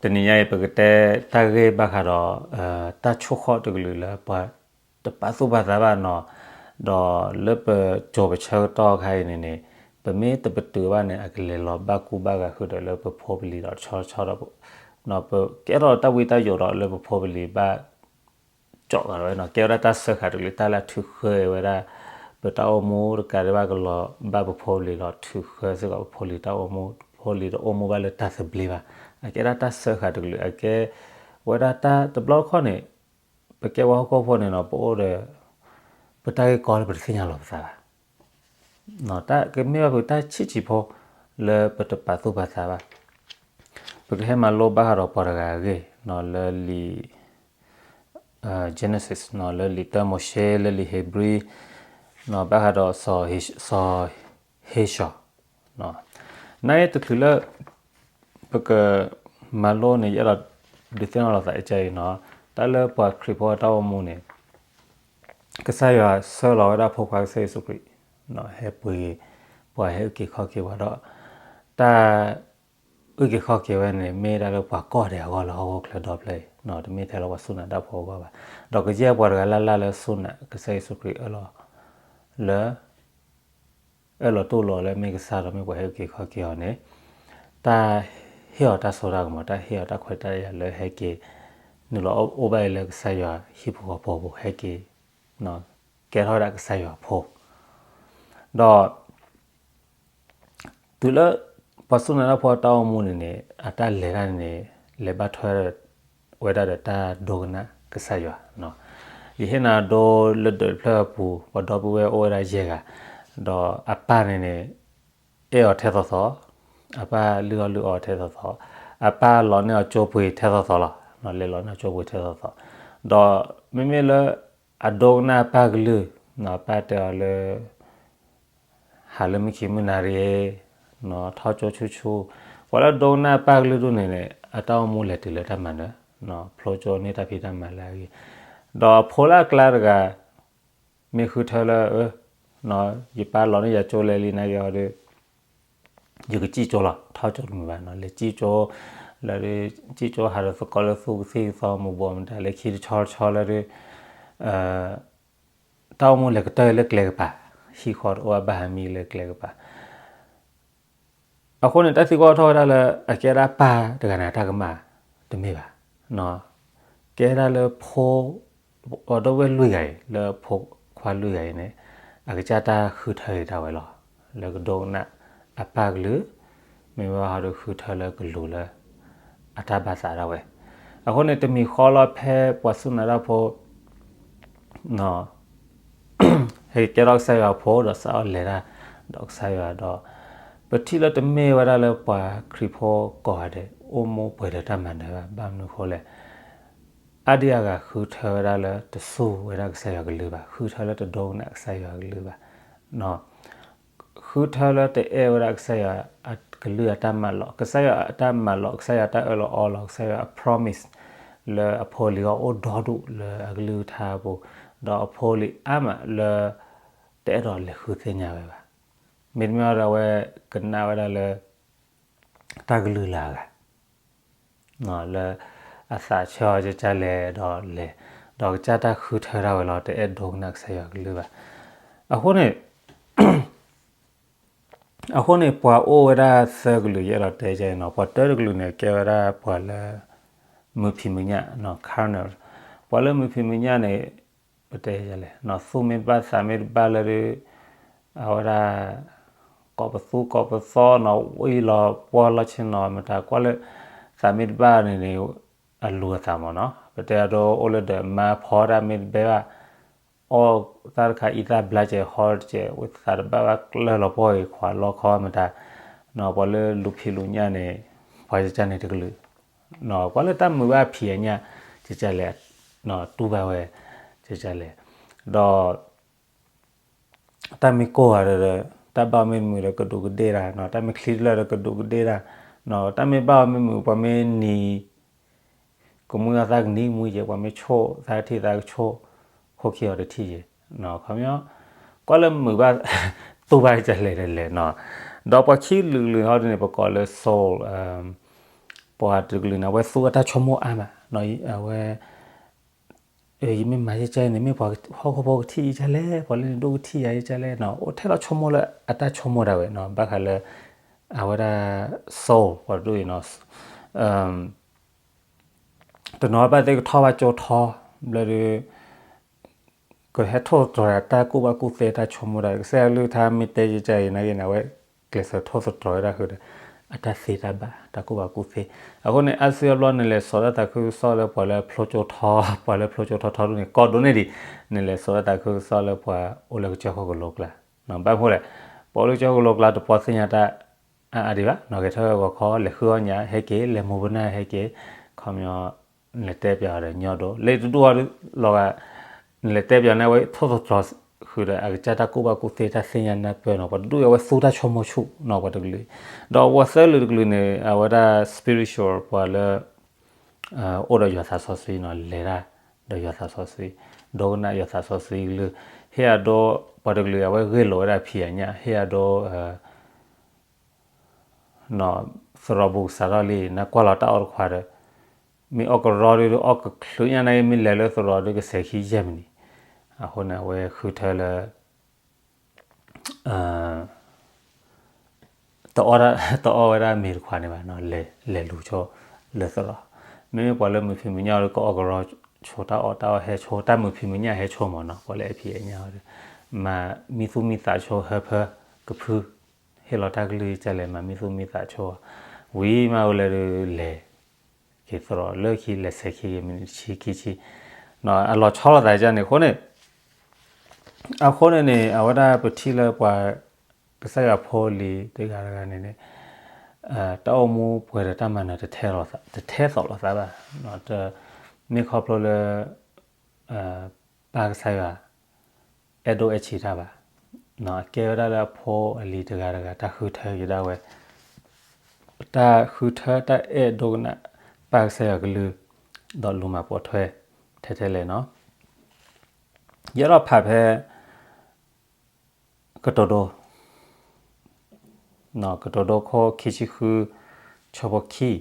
တနံၤညါအံၤ ပကတဲတၢ်ဂ့ၢ်ဘၣ်ဃးဒီး တၢ်ဆိၣ်ဃီၣ်တကလုာ်လၢပှၤတပာ်သူၣ်ပာ်သးဘၣ်နီၤ, ဒီးလၢပစိၤပဆၢကတီၢ်ခါအံၤန့ၣ်န့ၣ် ပမ့ၢ်တပတုာ်ဘၣ်န့ၣ် အကလဲၤလီၤဘၣ်ကူဘၣ်ဂာ်ဃုာ်ဒီးလၢပဖိပလံၤဒီးတဆီဆီဒီး ပကဲထီၣ်တၢ်ဝံတၢ်ယိးဒီးလၢပဖိပလံၤဘၣ် ကၠီးဂၤဝဲနီၤ, ကဲဝဲဒၣ်တၢ်စၢဃာ်တကလုာ် တၢ်လၢထုးဃၢဝဲဒၣ် ပတၢ်အိၣ်မူတကးဒံးဘၣ် ကလီၤဘၣ်ပဖိပလံၤဒီးထုးဃၢစ့ၢ်ကီးပဖိလံၤတၢ်အိၣ်မူ, ဖိလံၤတအိၣ်မူဘၣ်လၢတၢ်သဘျ့ဘၣ်, အကဲဒၣ်တၢ်စၢဃာ်တကလုာ် အကဲဝဲဒၣ်တၢ်တဘျီတခီၣ်န့ၣ် ပကဲပှၤဟီၣ်ခိၣ်ဖိန့ၣ်နီၤ ပအိၣ်ဒီး ပတၢ်ဂ့ၢ်ကီလၢပတသ့ၣ်ညါလီၤပသးဘၣ် တၢ်ကမ့ၢ်ဘၣ်ပတၢ်ဆံးဆံးဖိ လၢပတပာ်သူၣ်ပာ်သးဘၣ်. ပကဟဲမၤလိဘၣ်ဃးဒီးပှၤတဂၤအဂ့ၢ်နီၤ လၢလံာ် Genesis နီၤ လၢလံာ်တၢမိၤၡ့ လၢလံာ်ဧ့ၤဘြံၤနီၤ ဘၣ်ဃးဒီးစီၤ စီၤဟ့ၡီၤ နာ်က့တချုးလၢ ပကမၤလိန့ၣ် ယအဲၣ်ဒိးဒုးသ့ၣ်နီၣ်လီၤသးအကၢအံၤနီၤ, တၢ်လၢပှၤခရံာ်ဖိအတၢ်အိၣ်မူန့ၣ် ကစၢ်ယွၤဆှၢလီၤဝဲဒၣ်ဖိခွါကစၢ်ယ့ၣ်ၡူးခရံာ် ဟဲပှ့ၤ ပှၤဟဲအုၣ်က့ၤခီၣ်က့ၤပှၤဒီး တၢ်အုၣ်က့ၤခီၣ်က့ၤဝဲန့ၣ် မ့ၢ်ဒၣ်လၢပှၤကိးဂၤဒဲးအဂီၢ်လၢဟီၣ်ခိၣ်ချၢဒီဖျၢၣ်အံၤ, တမ့ၢ်ထဲလၢပှၤစူၢ်နာ်တၢ်ဖိအဂီၢ်ဘၣ်. ဒီးကယဲၢ်ပှၤတဂၤလၢ်လၢ်လၢစူၢ်နာ်ကစၢ်ယ့ၣ်ၡူးခရံာ်အၢၣ်လီၤ လၢ အၢၣ်လီၤတူၢ်လိာ်လၢမ့ၢ်ကစၢ်ဒီးမ့ၢ်ပှၤဟဲအုၣ်က့ၤခီၣ်က့ၤအီၤန့ၣ် တၢ်ဟ့ၣ်အီၤတၢ်စိတၢ်ကမီၤ တၢ်ဟ့ၣ်အီၤတၢ်ခွဲးတၢ်ယာ်လၢဟဲက့ၤ နုာ်လီၤအိၣ်ဘၣ်အံၤလၢကစၢ်ယွၤဟံၣ်ဖိဃီဖိအပူၤ ဟဲက့ၤ ကဲထီၣ်ဝဲဒၣ်ကစၢ်ယွၤအဖိ ဒီး တုၤလၢ ပှၤစူၢ်နာ်တၢ်ဖိအတၢ်အိၣ်မူန့ၣ်န့ၣ် အတၢ်လဲၤတၢ်န့ၣ်န့ၣ် လဲၤဘၣ်ထွဲ ဝဲဒၣ်ဒီးတၢ်ဒိကနၣ်ကစၢ်ယွၤ, ယဟ့ၣ်နၤဒိလၢဒၢးတဖျၢၣ်အပူၤ ပှၤဒီပုၢ်ဝဲၢ်အိၣ်ဝဲဒၣ်ယဲၢ်ဂၤ, ဒီးအပၢ်န့ၣ်န့ၣ် အဲၣ်အီၤထဲသိးသိး, အပၢ်လုၢ်အီၣ်လုၢ်အီထဲသိးသိး, အပၢ်လီၤန့ၢ်အီၤကၠိပှ့ၤထဲသိးသိးလီၤ, လဲၤလီၤန့ၢ်အီၤကၠိပှ့ၤထဲသိးသိး, ဒီးမ့မ့ၢ်လၢ အဒိကနၣ်အပၢ်ကလုၢ်, အပၢ်တဲအီၤလၢ ဟးလၢမုၢ်ခံမုၢ်နၤရ့, ထီၣ်ကၠိဆူၣ်ဆူၣ်, ပှၤလၢဒိကနၣ်အပၢ်ကလုၢ်ဒိၣ်န့ၣ်န့ၣ် အတၢ်အိၣ်မူလဲၤတုၤလၢတၢ်မၤနၢၤ, ဖျိကၠိန့ၢ်တၢ်ဖံးတၢ်မၤလၢအဂ့ၤ, ဒီးဖိလၢအကျါတဂၤ မ့ၢ်ဃုထၢလၢ ယပၢ်လီၤန့ၢ်ယၤကၠိလဲၤလံနာ်က့ၤအီၤဒီး ယကစံၣ်ကၠိလီၤ, ထီၣ်ကၠိတမုာ်ဘၣ်နီၤ, လဲၤစံၣ်ကၠိ, လၢ စံၣ်ကၠိဟးဒီးသကိးလၢသူကသံၣ်ကသီမူၤဘှီးမတၤ လၢခံတဆီတဆီလၢဒုး တၢ်အိၣ်မူလဲၤကတၢၢ်လၢကျဲကပၤ, ဟံၣ်ဃီတအိၣ်ဘၣ်ဟးမံလၢကျဲကပၤ အဃိန့ၣ် တၢ်သံကွၢ်ထီၣ်ဝဲဒၣ်လၢ အကဲဒၣ်ပၢ်တဂၤန့ၣ် အတၢ်ကမၣ်တမ့ၢ်ဘၣ်, ကဲဒၣ်လၢဖိ အဒီပုၢ်ဝဲၢ်လွံၢ်ဂၤအံၤ လၢဖိခွါလွံၢ်ဂၤအံၤန့ၣ် အကစၢ်တၢ်ဃုထၢဒၣ်ဝဲလီၤ, လၢကဒိကနၣ်အပၢ်ကလုၢ်, မ့ၢ်ဝဲဟီဒီးဃုထၢလၢကလူၤလၢ အတၢ်ဘၣ်သးဒၣ်ဝဲ, အဃိန့ၣ် တမံၤဃီလီၤဖဲပှၤစူၢ်နာ်တၢ်ဖိ ဟဲကဲထီၣ်ကစၢ်ယွၤအဖိဒီးစးထီၣ်လဲၤတၢ် ဒီးကစၢ်ယွၤဒီး ပထံၣ်လၢတမ့ၢ်ဝဲဒၣ်လၢပှၤခရံာ်ဖိကိးဂၤဒဲး အိၣ်မူပှဲၤဒီးတၢ်မၤနၢၤဘၣ်, ဘၣ်မနုၤအဃိလဲၣ်, အါဒံအါဂၤဃုထၢဝဲဒၣ်လၢ တစူၢ်ဝဲဒၣ်ကစၢ်ယွၤကလုၢ်ဘၣ်, ဃုထၢလၢတဒိကနၣ်ကစၢ်ယွၤကလုၢ်ဘၣ် ဃုထၢလၢတအဲၣ်ဝဲဒၣ်ကစၢ်ယွၤကလုၢ်အတၢ်မၤလီၤ, ကစၢ်ယွၤအတၢ်မၤလီၤ, ကစၢ်ယွၤတၢ်အၢၣ်လီၤအီလီၤ, ကစၢ်ယွၤအ promise လၢအဖိလံၤအဂီၢ်အိၣ်ဒီဒူၣ်လၢအကလုၢ်ကထါအပူၤ, ဒီးအဖိလံၤအါမးလၢ တအဲၣ်ဒိးလဲၤဃုသ့ၣ်ညါဝဲဘၣ်. မ့တမ့ၢ်ဒီးအဝဲကနၣ်ဝဲဒၣ်လၢ တၢ်ကလုၢ်လၢအဂၤ လၢအသးဆၢအီၤကကၢ်လဲၣ်ဒီးလဲၤ, ဒီးကစၢ်တၢ်ဃုထၢဒၣ်ဝဲလီၤ, တအဲၣ်ဒိကနၣ်ကစၢ်ယွၤကလုၢ်ဘၣ်. အဃိန့ၣ် အဃိန့ၣ် ပှၤအိၣ်ဝဲဒၣ်သၢကလုာ် ယအဲၣ်ဒိးတဲကန့ၣ်နီၤ, ပှၤတၢတကလုာ်န့ၣ် ကဲဝဲဒၣ်ပှၤလၢ မုာ်ဖံးမုာ်ညၣ် carnal, ပှၤလၢမုာ်ဖံးမုာ်ညၣ်န့ၣ် ပတဲလဲၣ် သူၣ်မ့ၢ်တဘၣ်သးမ့ၢ်တဘၣ်လၢဒုး အဝဲဒၣ် ကိးပသူကိးပသီနီၤ, ဝံၤလီၤပှီၢ်လီၤဆ့နီၤ, မတၤကွၢ်လၢ သးမ့ၢ်တဘၣ်န့ၣ်န့ၣ် အလူၤအသးမ့ၢ်နီၤ, ပတဲအဒိ အိၣ်လၢဒီးမါဖီတၢ်မ့ၢ်တဘၣ်ဘၣ် အီၣ်သၣ်တခါအံသၣ်ဘျါကဲး ဟီတကဲး ဝံသးတဘၣ်ဘၣ် ကျၢၢ်လီၤပှီၢ်ဂ့ၤ ခွးလီခီမတၤ, ပှၤလၢလူၤဖံးလူၤညၣ်န့ၣ် ပှၤကကၢ်န့ၣ်တကလုာ်, ပှၤလၢတၢ်မုာ်ဘၣ်ဖံးအညၣ် ကကၢ်လဲၣ်, တူၢ်ဘၣ်ဝဲ ကကၢ်လဲၣ်, ဒီး တၢ်မ့ၢ်ကိၢ်ဂၤဒီး တၢ်ဘၣ်မ့ၢ်မုာ်ဒီးကဒူးကဒ့ၣ်တၢ်, တၢ်မ့ၢ်ချံတလၢာ်ဒီးကဒူးကဒ့ၣ်တၢ်, တၢ်မ့ၢ်ဘၣ်အီၤမ့ၢ်မုာ် ပှၤမ့ၢ်နံၤ ကမှံအီၤသးကနံၤမှံကဲး ပှၤမ့ၢ်ဆိၣ်သးကထံၣ်သးကဆိၣ် ခိၣ်ခံအီၤတထံၣ်ကဲး, ခီပညီ ကွၢ်လၢမုာ်ဘၣ် တူၢ်ဘၣ်ကလဲၣ်တလဲၣ်နီၤ, ဒီးပှၤခံကလုာ်ကလုာ်ဟီဒ်န့ၣ် ပကိးလၢ soul ပှၤတကလုာ်န့ၣ် အဝဲသူအတၢ်ဆိကမိၣ်အါမး, အဝဲ ယမ့ၢ်မၤယကဲန့ၣ် မ့ၢ်ပှၤဟီၣ်ခိၣ်ဖိကထံၣ်ယကလဲၣ်, ပှၤလၢန့ၣ်ဒိၣ်ကထံၣ်ယၤယကလဲၣ်နီၤ, အိၣ်ထဲလီၤဆိကမိၣ်လၢအတၢ်ဆိကမိၣ်ဒၣ်ဝဲနီၤ, ဘၣ်ဃးလၢ အဝဲဒၣ် soul ပှၤတဒူၣ်အံၤနီၤ, တနီၤဘၣ်သ့ၣ်ကထီၣ်ဘၣ်ကၠိထီ, ဘျီဒီး ကဟဲထိၣ်သတြီၤတၢ်ကူၣ်ဘၣ်ကူၣ်သ့တၢ်ဆိကမိၣ်ဒၣ်, ကစၢ်ယွၤကလုၢ်ကထါမ့ၢ်တဲယကဲအံၤနာ်က့န့ၣ် အဝဲကျဲးစၢးထိၣ်သတြီၤဝဲဒၣ်ဃုာ်ဒီး အတၢ်သ့တၢ်ဘၣ် တၢ်ကူၣ်ဘၣ်ကူၣ်သ့, အဃိန့ၣ် အါစုအါဘျီန့ၣ် လဲၤစိာ်တၢ်သးခုကစီၣ်လၢပှၤလၢဖျိကၠိထီ, ပှၤလၢဖျိကၠိထီထီဒိၣ်န့ၣ် ကီဒိၣ်န့ၢ်ဒံး, န့ၣ်လဲၤစိာ်တၢ်သးခုကစီၣ်လၢပှၤအိၣ်လၢကစၢၢ်ခိၣ်ကလိကျါ, ဘၣ်မနုၤလဲၣ်, ပှၤအိၣ်လၢကစၢၢ်ခိၣ်ကလိကျါ တပှီၢ်သ့ၣ်ညါတၢ် အါအါဒံးဘၣ်နီၤ, ဂဲၤထၢၣ်ဂီၤခီ လဲၤဃုအီၣ်ညၣ်ဟဲက့ၤ, လဲၤမူပနၢ်ဟဲက့ၤ, ခီပညီ လဲၤတဲပၠးအီၤဒီးညီဒိၣ်, လၢတဒူၣ်အီၤလီၤဂာ်, နလဲၤတဲပၠးန့ၣ် အဝဲထိၣ်သတြီၤဃုာ်ဒီး အကစၢ်တၢ်ကူၣ်ဘၣ်ကူၣ်သ့တၢ်သ့ၣ်ညါနၢ်ပၢၢ်နီၤ, ပှၤတဒူၣ်အဝဲသူတၢ်ဆိကမိၣ်ဆူၣ်နီၤ, ပှၤတကလုာ်, ဒီးပှၤသၢလုာ်တကလုာ်န့ၣ် အဝဲဒၣ် spiritual ပှၤလၢ အိၣ်ဒီးယွၤသးစီဆှံနီၤ, လဲၤတၢ်ဒီးယွၤသးစီဆှံ, ဒိကနၣ်ယွၤသးစီဆှံကလုၢ်, ဟ့ၣ်အဒိ ပှၤတကလုာ် အဝဲဂ့ၢ်လိာ်ဝဲဒၣ်ဖံးအညၣ်, ဟ့ၣ်အဒိ သရိာ်ဘူးကစးထီၣ်လံ, နကွၢ်လီၤတၢ်အီၣ်တခွးဒီး မ့ၢ်အီၣ်ကရီဒုး အီၣ်ကချုးညၣ်န့ၣ်, မ့ၢ်လဲၤလၢသရိာ်ဒုး ကစဲးခံယဲၢ်မံးနံး, အဃိန့ၣ် အဝဲဃုထၢလၢ တအီၣ်ဝဲဒၣ်မ့ၤတခွးန့ၣ်ဘၣ်, လဲၤလူၤဆိလၢသရိာ်, မ့မ့ၢ်ပှၤလၢမုာ်ဖံးမုာ်ညၣ်ဒီး ကအီၣ်ကရီဆိ တၢ်အီၣ်တၢ်အီဟဲဆိ, တၢ်မုာ်ဖံးမုာ်ညၣ်ဟဲဆိမးနီၤ, ပှၤလၢအဖံးအညၣ်ဒီး မၤမံသူၣ်မံသးဆိဟၢဖၢကဖု, ဟ့ၣ်လီၤတၢ်ကလုၢ်ကလဲၤမၤမံသူၣ်မံသးဆိ, ဝံၤမးဝဲလဲၤဒီးလဲၤ က့ၤသရိာ်လၢခံ လဲၤဆဲးခံက့ၤမံးနံးတဆံခံဆံ, အလီၤဆီလိာ်သးကန့ၣ်အဃိန့ၣ်, အဃိန့ၣ်န့ၣ် အဝဲဒၣ်ပထံၣ်လၢပှၤကစၢ်ယွၤဖိလံၤတဂၤတဂၤန့ၣ်န့ၣ်, တၢ်အိၣ်မူပှဲၤဒီးတၢ်မၤနၢၤ တထဲသိးလိာ်သးဘၣ်, မ့ၢ်ခီဖျိလၢ ပၢ်ကစၢ်ယွၤ အဲၣ်ဒိၣ်အဲၣ်ဆံးတၢ်ဘၣ်, အကဲဝဲဒၣ်လၢအဖိအလံၤတဂၤတဂၤ တၢ်ဃုထၢက့ၤဒၣ်ဝဲ, တၢ်ဃုထၢတၢ်အဲၣ်ဒိကနၣ်ပၢ်ကစၢ်ယွၤကလုၢ်, ဒီးလူၤမၤပိာ်ထွဲထဲထဲလဲၣ်နီၤ, ယအဲၣ်ဒိးဖးဖဲ ကတိၤဒိ ကတိၤဒိခိၣ်ခံဆံဃု ဆၢဖိခံ,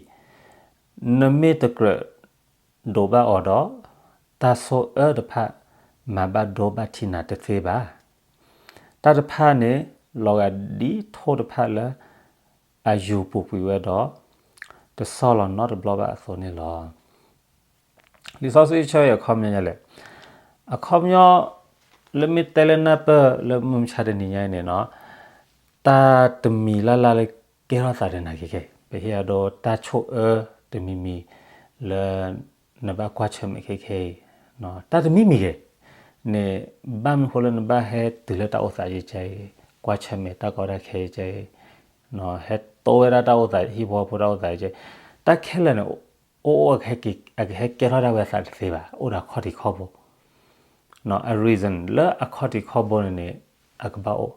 နမ့ၢ်တကြၢးဒိးဘၣ်အီၤဒီး, တၢ်ဆိၣ်အၢတဖၣ်မၤဘၣ်ဒိဘၣ်ထံးနၤတသ့ဘၣ်. တၢ်တဖၣ်န့ၣ် လီၤဂာ်ဒ်ထိၣ်တဖၣ်လၢအယူၤပူၤကွံာ်ဝဲဒီး, တဆီၣ်လီၤနီတဘျီဘၣ်အသိးန့ၣ်လီၤ. လံာ်စီဆှံဆၢအံၤအခီပညီဒ်လဲၣ်, အခီပညီ လၢမ့ၢ်တဲလၢနၢ်ပၢၢ်လၢမုၢ်မဆါတနံၤညါအံၤန့ၣ်နီၤ, တၢ်တမံၤလၢ်လၢ်လၢကဲထီၣ်သးဒီးနၤခဲခဲ, ပဟ့ၣ်အဒိတၢ်ဆိၣ်အၢတမံၤမံၤလၢ နဘၣ်ကွၢ်ဆၢၣ်မဲာ်ခဲခဲအံၤ, တၢ်တမံၤမံၤဂ့ၤန့ၣ်, ဘၣ်မနုၤဃိလၢနဘၣ်ဟဲတုၤလၢတၢ်အိၣ်သးယကဲအံၤ, ကွၢ်ဆၢၣ်မဲာ်တၢ်ကီတၢ်ခဲယကဲအံၤ, ဟဲတိဝဲဒၣ်တၢ်အိၣ်သးဟံၣ်ဖိဃီဖိတၢ်အိၣ်သးယကဲ, တၢ်ခဲလၢာ်န့ၣ် အိၣ်အိၣ် အကဟဲကဲထီၣ်ဒၣ်ဝဲအသးတသ့ဘၣ်, အိၣ်ဒီးခီၣ်ထံးခီၣ်ဘိ အ reason လၢအခီၣ်ထံးခီၣ်ဘိန့ၣ်န့ၣ် အကဘၣ်အိၣ်,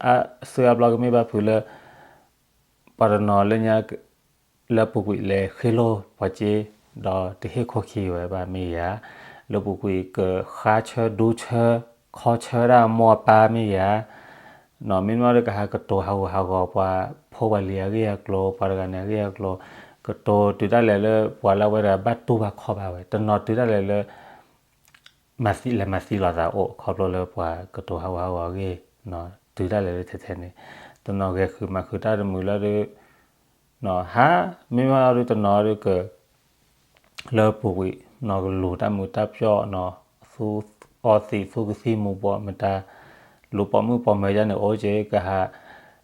အါစုအါဘျီကမ့ၢ်ဘၣ်ဖုးလၢ ပှၤတနီၤလၢညါ လၢပူၤကွံာ်လဲၤဃ့လိၢ်ပှၤစ့, ဒီးတဟ့ၣ်ခိၣ်ခံဝဲဘၣ်မ့ၢ်ယၤ, လၢပူၤကွံာ်ကဃါဆၢဒူဆၢ ခီဆၢဒၣ်မိၢ်အပၢ်မ့ၢ်ယၤ, မ့မ့ၢ်ဒီးကဟးကတိၤဟးဂူာ်ဟးဂီၤပှၤဖိပှၤလံၤအဂ့ၢ်အကျိၤ, ပှၤတဂၤန့ၣ်အဂ့ၢ်အကျိၤ, ကတိၤတုၤဒၣ်လဲာ်လၢပှၤလၢအဝဲတဂၤဘၣ်တူၢ်ဘၣ်ခီၣ်ဘၣ်ဝဲ, တနီၤတုၤဒၣ်လဲာ်လၢ မၤသံလဲၤမၤသံလိာ်သးအိၣ် ခီဖျိလၢပှၤကတိၤဟးဂူာ်ဟးဂီၤအဂ့ၢ်, တုၤဒၣ်လဲာ်လၢထဲထဲန့ၣ်, တနီၤဂဲၤဃုာ်မၤဃုာ်တၢ်တမုာ်လၢဒုး, ဟါ, မ့မ့ၢ်အီၤဒုးတနီၤဒုးက လၢပူၤကွံာ်နီၤ ကလူၤတၢ်မုာ်တၢ်ပျီၣ်နီၤ, သူအီသံးသူကသံၣ်မူၤဘှီးမတၤ, လူၤပိာ်မုၣ်ပိာ်မၢၤယါန့ၣ် အိၣ်က့ၤ ကဟး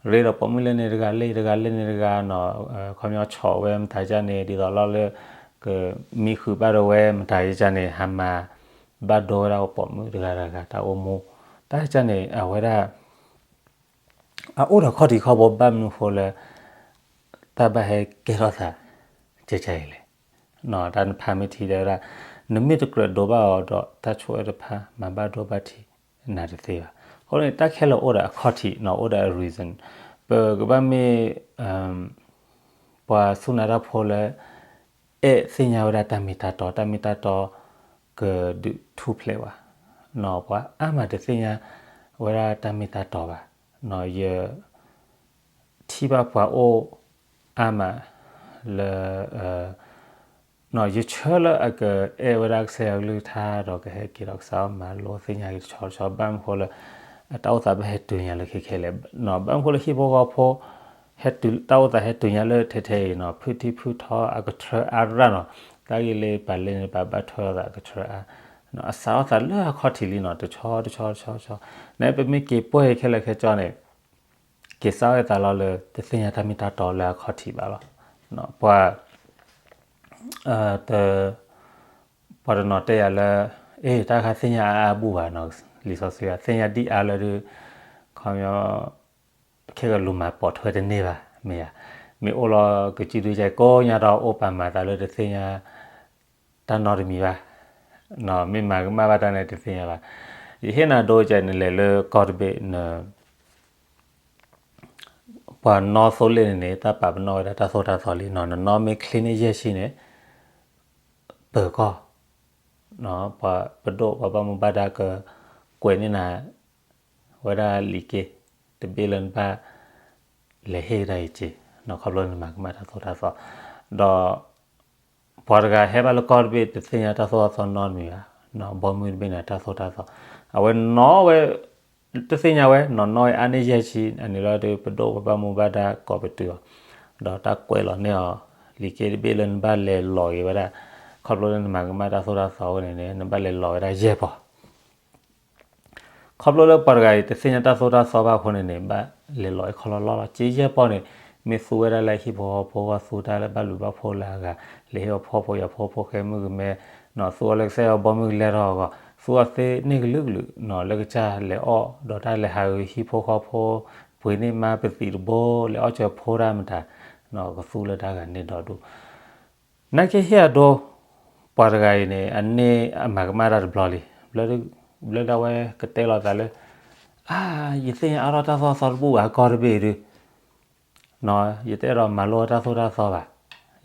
ရ့ဒီးပိာ်မုၣ်လၢန့ၣ်တဂၤလၢတဂၤလၢန့ၣ်တဂၤနီၤ, ခီပညီဆီၣ်ဝဲမတၤယါန့ၣ် ဒ်သိးလီၤလၢ ကမံဃုာ်ဘၣ်ဒီးဝဲမတၤယါန့ၣ် ဟးမၤဘၣ်ဒိဝဲဒၣ်ပိာ်မုၣ်တဂၤတဂၤတၢ်အိၣ်မူ, တၢ်ယါန့ၣ် အဝဲဒၣ် အအိၣ်ဒီးခီၣ်ထံးခီၣ်ဘိ ဘၣ်မနုၤဃိလၢ တၢ်ဘၣ်ဟဲကဲထီၣ်သး ကဲကဲအံၤလဲၣ်. တၢ်နဖးမ့ၢ်ထံၣ်တဲဝဲဒၣ် နမ့ၢ်တကြၢးဒိးဘၣ်အီၤဒီး တၢ်ဆိၣ်အၢတဖၣ် မၤဘၣ်ဒိဘၣ်ထံးနၤတသ့ဘၣ်. အဃိန့ၣ် တၢ်ခဲလၢာ်အိၣ်ဒီးအခီၣ်ထံးနီၤ, အိၣ်ဒီးအ reason. ပကဘၣ်မ့ၢ် ပှၤစူၢ်နာ်တၢ်ဖိလၢ အဲၣ်သ့ၣ်ညါဝဲဒၣ်တၢ်မ့ၢ်တၢ်တီ, တၢ်မ့ၢ်တၢ်တီ ကဒုးထူၣ်ဖျဲးဝဲ, ပှၤအါမးတသ့ၣ်ညါဝဲဒၣ်တၢ်မ့ၢ်တၢ်တီဘၣ်. ယထံၣ်ဘၣ်ပှၤအိၣ်အါမး လၢ ယဆၢလၢအကအဲၣ်ဝဲဒၣ်ကစၢ်ယွၤကလုၢ်ကထါဒီးကဟဲက့ၤဒီးကစၢ်အီၤမၤလိသ့ၣ်ညါက့ၤတဆီတဆီ ဘၣ်မနုၤဃိလၢ တၢ်အိၣ်သးဘၣ်ဟဲတုၤညါလၢခဲခဲလဲၣ်, ဘၣ်မနုၤဃိလၢဟံၣ်ဖိဃီဖိ ဟဲတုၤ တၢ်အိၣ်သးဟဲတုၤညါလၢထဲထဲအံၤနီၤ ဖုထံဖုထီအကထြၢအါရၣ်နီၤ, တၢ်ဂ့ၢ်လၢပာ်လၢန့ၣ် ပဘၣ်ထွဲအသးကထြၢအါ, အစးထီၣ်သးလၢအခီၣ်ထံးလံနီၤ တဆီတဆီတဆီတဆီ, နပမ့ၢ်က့ၤပှဲၤခဲလၢာ်ခဲဆ့န့ၣ် က့ၤစးထီၣ်သးလီၤလၢတသ့ၣ်ညါတၢ်မ့ၢ်တၢ်တီလၢအခီၣ်ထံးဘၣ်လီၤ. ပှၤ တ ပှၤတနီၤတဲယၤလၢ အ့ တၢ်ခါသ့ၣ်ညါအါအါဘူၣ်ဘၣ်နီၤ, လံာ်စီဆှံဂၤ သ့ၣ်ညါဒံၣ်အါလၢဒုး ခီပညီ ခဲကလူၤမၤပိာ်ထွဲတန့ၢ်ဘၣ် မ့ၢ်ဧါ, မ့ၢ်အိၣ်လီၤကစုဒုကကိးညါဒီးအိၣ်ပာ်မၤသးလၢတသ့ၣ်ညါ တၢ်နီတမံၤဘၣ်, မ့ၢ်မၤကမၣ်ဘၣ်တၢ်န့ၣ်တသ့ၣ်ညါဘၣ်. ယဟ့ၣ်နၤဒိကနၤ နလဲၤလၢကီၢ်တဘ့ၣ် ပှၤနီၣ်သိလ့ၣ်န့ၣ်န့ၣ် တၢ်ပာ်ပနီၣ်ဝဲဒၣ်တၢ်သိၣ်တၢ်သီလံနီၤ, နနီၣ်မ့ၢ်ချ့န့ၢ်ယဲၢ်ဆံန့ၣ် ပၢၤကီၢ်, ပဒိၣ်ပှၤဘၣ်မူဘၣ်ဒါကကွဲးန့ၢ်နၤ ဝဲဒၣ်လံာ်က့ တဘ့ၣ်လၢနဘၣ် လဲၤဟ့ၣ်ကဒါအံၤက့ၤ, ခီဖျိနမၤကမၣ်တၢ်သိၣ်တၢ်သီ, ဒီး ပှၤတဂၤဟဲဘၣ်လၢကီၢ်တဘ့ၣ် တသ့ၣ်ညါတၢ်သိၣ်တၢ်သီနီတမံၤဘၣ်, ဘီမုၢ်တဘ့ၣ်န့ၣ် တၢ်သိၣ်တၢ်သီ, အဝဲနီၣ်ဝဲ တသ့ၣ်ညါဝဲ နီၣ်နီၣ်ဝဲအါန့ၢ်ယဲၢ်ဆံ, အန့ၣ်လီၤဒီး ပဒိၣ်ပှၤဘၣ်မူဘၣ်ဒါကိးပတုာ်အီၤ, ဒီးတၢ်ကွဲးလီၤန့ၢ်အီၤ လံာ်က့တဘ့ၣ်လၢနဘၣ်လဲၤလီၤက့ၤဝဲဒၣ်, ခီဖျိလၢနမၤကမၣ်တၢ်သိၣ်တၢ်သီဝဲန့ၣ်န့ၣ် နဘၣ်လဲၤလီၤဝဲဒၣ်ယဲၢ်ပီၤ ခီဖျိလၢပှၤတဂၤအံၤ တသ့ၣ်ညါတၢ်သိၣ်တၢ်သီဘၣ်အဃိန့ၣ်န့ၣ် ဘၣ်လဲၤလီၤအီၤခီလီၤလီၢ်လီၤ, က့ယဲၢ်ပီၤန့ၣ် မ့ၢ်သူဝဲဒၣ်လၢဟံၣ်ဖိဃီဖိအဂီၢ်, သူတၢ်လၢဘၣ်ဘျုးဘၣ်ဖှိၣ်လၢအဂၤ, လဲၤဟ့ၣ်အီၤဖှီၣ်ဖိယာ်ဖိ ဖိဃဲမုၣ်ကမဲ, သူအီၤလၢကစၢ်ယွၤဘီမုၢ်ကလဲၤထီၣ်အဂီၢ်, သူအီၤသ့န့ၢ်ကလုာ်ကလုာ်, လၢကစၢ်လဲၤအီၣ်ဒီးတၢ်လဲၤဟးဂီၤဟံၣ်ဖိဃီဖိ, ပှ့ၤန့ၢ်မါပသံးတဘိ, လဲၤအီၣ်စၢၤဖိတၢ်မတၤ, ကသူလၢတၢ်ဂၤန့ၣ်ဒီးဒူၣ် နာ်က့ဟ့ၣ်အဒိ, ပှၤတဂၤအံၤန့ၣ် အန့ၢ်အမၤကမၣ်တၢ်တဘျီလံ, ဘျၢဒၣ်ဝဲကတဲလီၤသးလၢ, အါ, ယသ့ၣ်ညါအါထီၣ်တၢ်သိၣ်တၢ်သီတဘူၣ်ဘၣ် ကီၢ်တဘ့ၣ်အံၤဒုး, ယတအဲၣ်ဒိးမၤလိတၢ်သိၣ်တၢ်သီဘၣ်,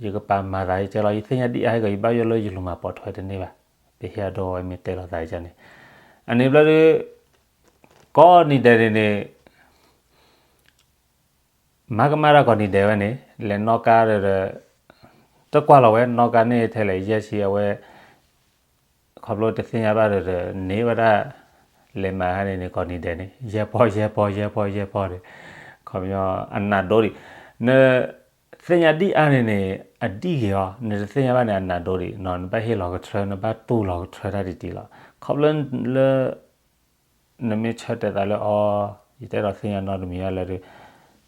ယကပာ်မၤသးယကဲလီၤ, ယသ့ၣ်ညါဒ်အါဟဲကီး ယဘၣ်ယိၣ်လၢယလူၤမၤပိာ်ထွဲတန့ၢ်ဘၣ်, ပဟ့ၣ်အဒိဝဲမ့ၢ်တဲလီၤသးန့ၣ်, အန့ၣ်ဘျၢဒုး, ကိးနံၤဒဲးန့ၣ်န့ၣ် မၤကမၣ်တၢ်ကိးနံၤဒဲးဝဲန့ၣ် လဲၤနီၣ်ကါဒီး, တကွၢ်လီၤဝဲ နီၣ်ကါန့ၢ်ထဲလဲၣ် ယဲၢ်ဆံအဝဲ, ခီဖျိတသ့ၣ်ညါဘၣ်ဒီး န့ၢ်ဝဲဒၣ်, လဲၤမၤဟါန့ၣ်န့ၣ် ကိးနံၤဒဲးန့ၣ် ယဲၢ်ပီၤ ယဲၢ်ပီၤ ယဲၢ်ပီၤ ယဲၢ်ပီၤန့ၣ်, ခီပညီ, အနးဒိဒံး, န, သ့ၣ်ညါဒ်အါန့ၣ်န့ၣ် အဒ်ဂ့ၤအီၤ, နတသ့ၣ်ညါဘၣ်န့ၣ် အနးဒိဒံးနီၤ, နဘၣ်ဟ့ၣ်လီၤကထြၢ နဘၣ်တူၢ်လီၤကထြၢတၢ်တံၢ်တံၢ်လီၤ, ခီဖျိလၢ နမ့ၢ်ဆၢတဲာ်သးလၢအီၤ, ယတအဲၣ်ဒိးသ့ၣ်ညါနီတမံၤလၢဒုး,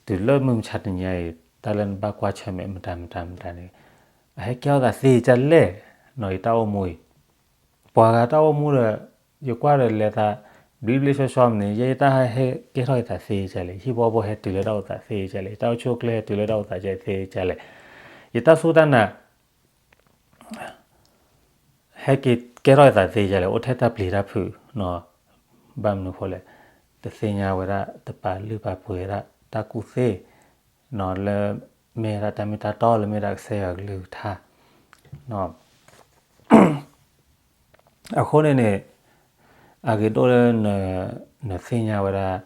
တုၤလၢမုၢ်မဆါတနံၤအံၤ တၢ်လၢနဘၣ်ကွၢ်ဆၢၣ်မဲာ်မတၤမတၤမတၤန့ၣ်, အဟဲကဲထီၣ်သးသ့ကလဲၣ်, နီၤ ယတၢ်အိၣ်မူအံၤ, ပှၤဂၤတၢ်အိၣ်မူဒီး, ယကွၢ်ဒီးလဲၤသး, ဘျ့ဘျ့ဆှီဆှီမ့ၢ်န့ၣ် ယဲယတၢ်ဟဲကဲထီၣ်ယသးသ့ကလဲၣ်, ဟံၣ်ဖိဃီဖိဟဲတုၤလၢတၢ်အိၣ်သးသ့ကလဲၣ်, ယတၢ်အိၣ်ဆူၣ်အိၣ်ချ့ဟဲတုၤလၢတၢ်အိၣ်သးကဲသ့ကလဲၣ်, ယတၢ်စူၢ်တၢ်နာ် ဟဲက့ၤကဲထီၣ်အသးသ့ယလဲၣ်, အိၣ်ထဲတၢ်ပျံၤတၢ်ဖုး, ဘၣ်မနုၤဃိလဲၣ်, တသ့ၣ်ညါဝဲဒၣ် တပာ်လုၢ်ပာ်ပှ့ၤဝဲဒၣ် တၢ်ကူၣ်သ့, လၢမ့ၢ်ဝဲဒၣ်တၢ်မ့ၢ်တၢ်တီ လၢမ့ၢ်ဒၣ်ကစၢ်ယွၤကလုၢ်ကထါ အဃိန့ၣ်န့ၣ်, အဂ့ၤဒိၣ်လၢ နသ့ၣ်ညါဝဲဒၣ်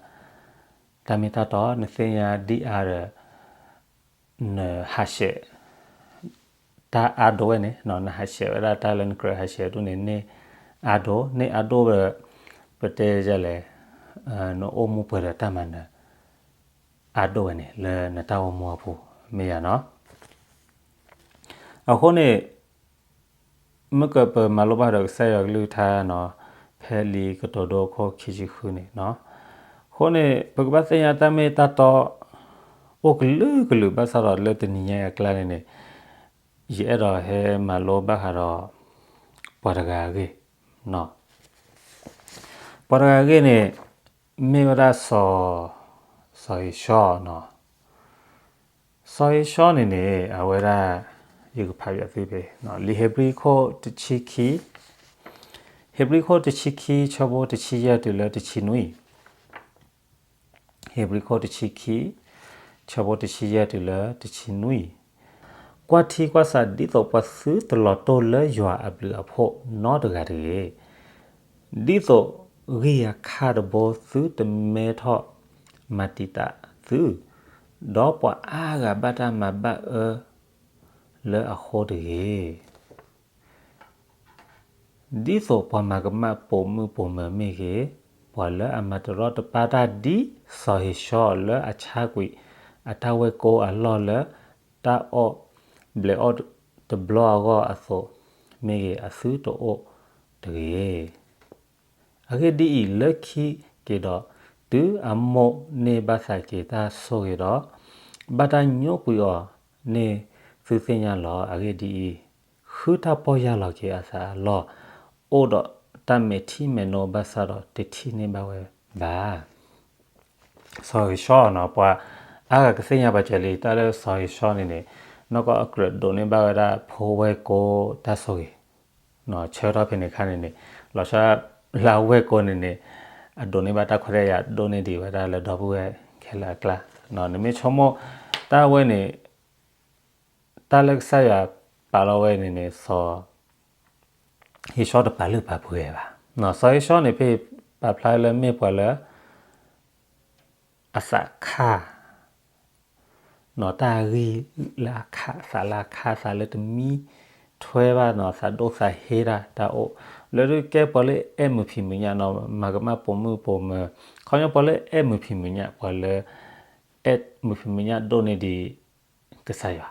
တၢ်မ့ၢ်တၢ်တီ နသ့ၣ်ညါဒ်အါဒီး နဟးဆှဲး တၢ်အါဒိၣ်ဝဲန့ၣ်, နဟးဆှဲးဝဲဒၣ်တၢ်လၢနကြၢးဟးဆှဲးဒိၣ်န့ၣ် န့ၢ်အါဒိၣ်, န့ၢ်အါဒိၣ်ဒီး ပတဲဒ်လဲၣ်, နအိၣ်မူပှဲၤဒီးတၢ်မၤနၢၤ အါဒိၣ်ဝဲန့ၣ် လၢနတၢ်အိၣ်မူအပူၤ မ့ၢ်ယၤနီၤ. အဃိန့ၣ် မ့ၢ်ကပမၤလိဘၣ်ဒီးကစၢ်ယွၤကလုၢ်ကထါနီၤ, ဖဲလံာ်ကတိၤဒိအခိၣ်ခံဆံဃုန့ၣ်နီၤ, အဃိန့ၣ် ပကဘၣ်သ့ၣ်ညါတၢ်မ့ၢ်တၢ်တီ အိၣ်ကလုာ်ကလုာ် ဘၣ်ဆၣ်ဒီးလၢတနံၤညါအံၤအကျါန့ၣ်န့ၣ်, ယအဲၣ်ဒိးဟဲမၤလိဘၣ်ဃးဒီး ပှၤတဂၤအဂ့ၢ်, ပှၤတဂၤအဂ့ၢ်န့ၣ် မ့ၢ်ဝဲဒၣ် စီၤဧ့ၡီၤနီၤ. စီၤဧ့ၡီၤန့ၣ်န့ၣ် အဝဲဒၣ် ယကဖးယွၤသုဖဲ လံာ်ဧ့ၤဘြံၤခိၣ်တဆံခံ, ဧ့ၤဘြံၤခိၣ်တဆံခံ ဆၢဖိတဆံယဲၢ်တုၤလၢတဆံနွံ, ဧ့ၤဘြံၤခိၣ်တဆံခံ ဆၢဖိတဆံယဲၢ်တုၤလၢတဆံနွံ, ကွၢ်ထံကွၢ်ဆး ဒ်သိးပှၤသုတလီၤတိၢ်လၢယွၤအဘျုးအဖှိၣ်နီတဂၤတဂ့ၤ, ဒ်သိးဂံၢ်ယၤခၣ်တဘိသုတမဲထီၣ်မၤတံာ်တာ်သု, ဒီးပှၤအါဂၤဘၣ်တၢ်မၤဘၣ်အၢ လၢအဃိတဂ့ၤ. ဒ်သိးပှၤမၤကမၣ်ပိာ်မုၣ်ပိာ်မၢၤမ့ၢ်ဂ့ၤ, ပှၤလၢအမၤတရီတပါတၢ်ဒ်စီၤဧ့ၡီၤလၢအဆါကွံာ်အတၢ်ဝဲၢ်ကိအလီၢ်လၢတၢ်အီၣ်ဘျဲးအီၣ်တဘျီအဂီၢ်အသိးမ့ၢ်ဂ့ၤ, အသုတအိၣ်တဂ့ၤ. အဂ့ၢ်ဒ်အံၤ, လၢခံက့ၤဒီး, တုၤအမိၣ်န့ၢ်ဘၣ်သးက့ၤတၢ်ဆိၣ်ဂ့ၤဒီး, ဘၣ်တၢ်ညိကွံာ်အီၤန့ၢ်သုသ့ၣ်ညါလီၤ. အဂ့ၢ်ဒ်အံၤ, ဃုတၢ်ပီၢ်ယၢ်လီၤက့ၤအသးအလီၢ်, အိၣ်ဒီးတၢ်မဲာ်ထံမဲာ်နိဘၣ်ဆၣ်ဒီးတထံၣ်န့ၢ်ဘၣ်ဝဲဘၣ်. စီၤဧ့ၡီၤန့ၣ် ပှၤအါဂၤကသ့ၣ်ညါပာ်စၢၤလံ တၢ်လၢစီၤဧ့ၡီၤန့ၣ်န့ၣ်, နီၢ်ကီၢ်အကြၢးဒိးန့ၢ်ဘၣ်ဝဲဒၣ်ဖိဝဲၢ်ကိတၢ်ဆိၣ်ဂ့ၤ, ဆၢကတီၢ်ဖဲန့ၣ်အခါန့ၣ်န့ၣ်, လီၤဆီဒၣ်တၢ်လၢအဝဲၢ်ကိန့ၣ်န့ၣ်, အဒိးန့ၢ်ဘၣ်တၢ်ခွဲးတၢ်ယာ်ဒိၣ်န့ၢ်ဒံးဝဲဒၣ်လၢဒီပုၢ်ဝဲၢ်ခဲလၢာ်အကျါ, နမ့ၢ်ဆိကမိၣ်တၢ်ဝဲန့ၣ် တၢ်လၢကစၢ်ယွၤပာ်လီၤဝဲန့ၣ်န့ၣ် စီၤဧ့ၡီၤတပာ်လုၢ်ပာ်ပှ့ၤဘၣ်. စီၤဧ့ၡီၤန့ၣ် ဖဲပာ်ဖျါလၢမ့ၢ်ပှၤလၢ အသးခၣ်, နီၢ်တၢ်ဂံၢ်လၢအခၣ်, သးလၢအခၣ်, သးလၢတမံထွဲဘၣ်, နီၢ်သးဒိၣ်သးဟ့တၢ်တၢ်အိၣ်, လၢဒုးကဲပှၤလၢအဲၣ်မုာ်ဖံးမုာ်ညၣ်, နီၢ်မၤကမၣ်ပိာ်မုၣ်ပိာ်မၢၤ, ခီပညီပှၤလၢအဲၣ်မုာ်ဖံးမုာ်ညၣ်, ပှၤလၢအဲၣ်မုာ်ဖံးမုာ်ညၣ်ဒိၣ်န့ၢ်ဒံးကစၢ်ယွၤ,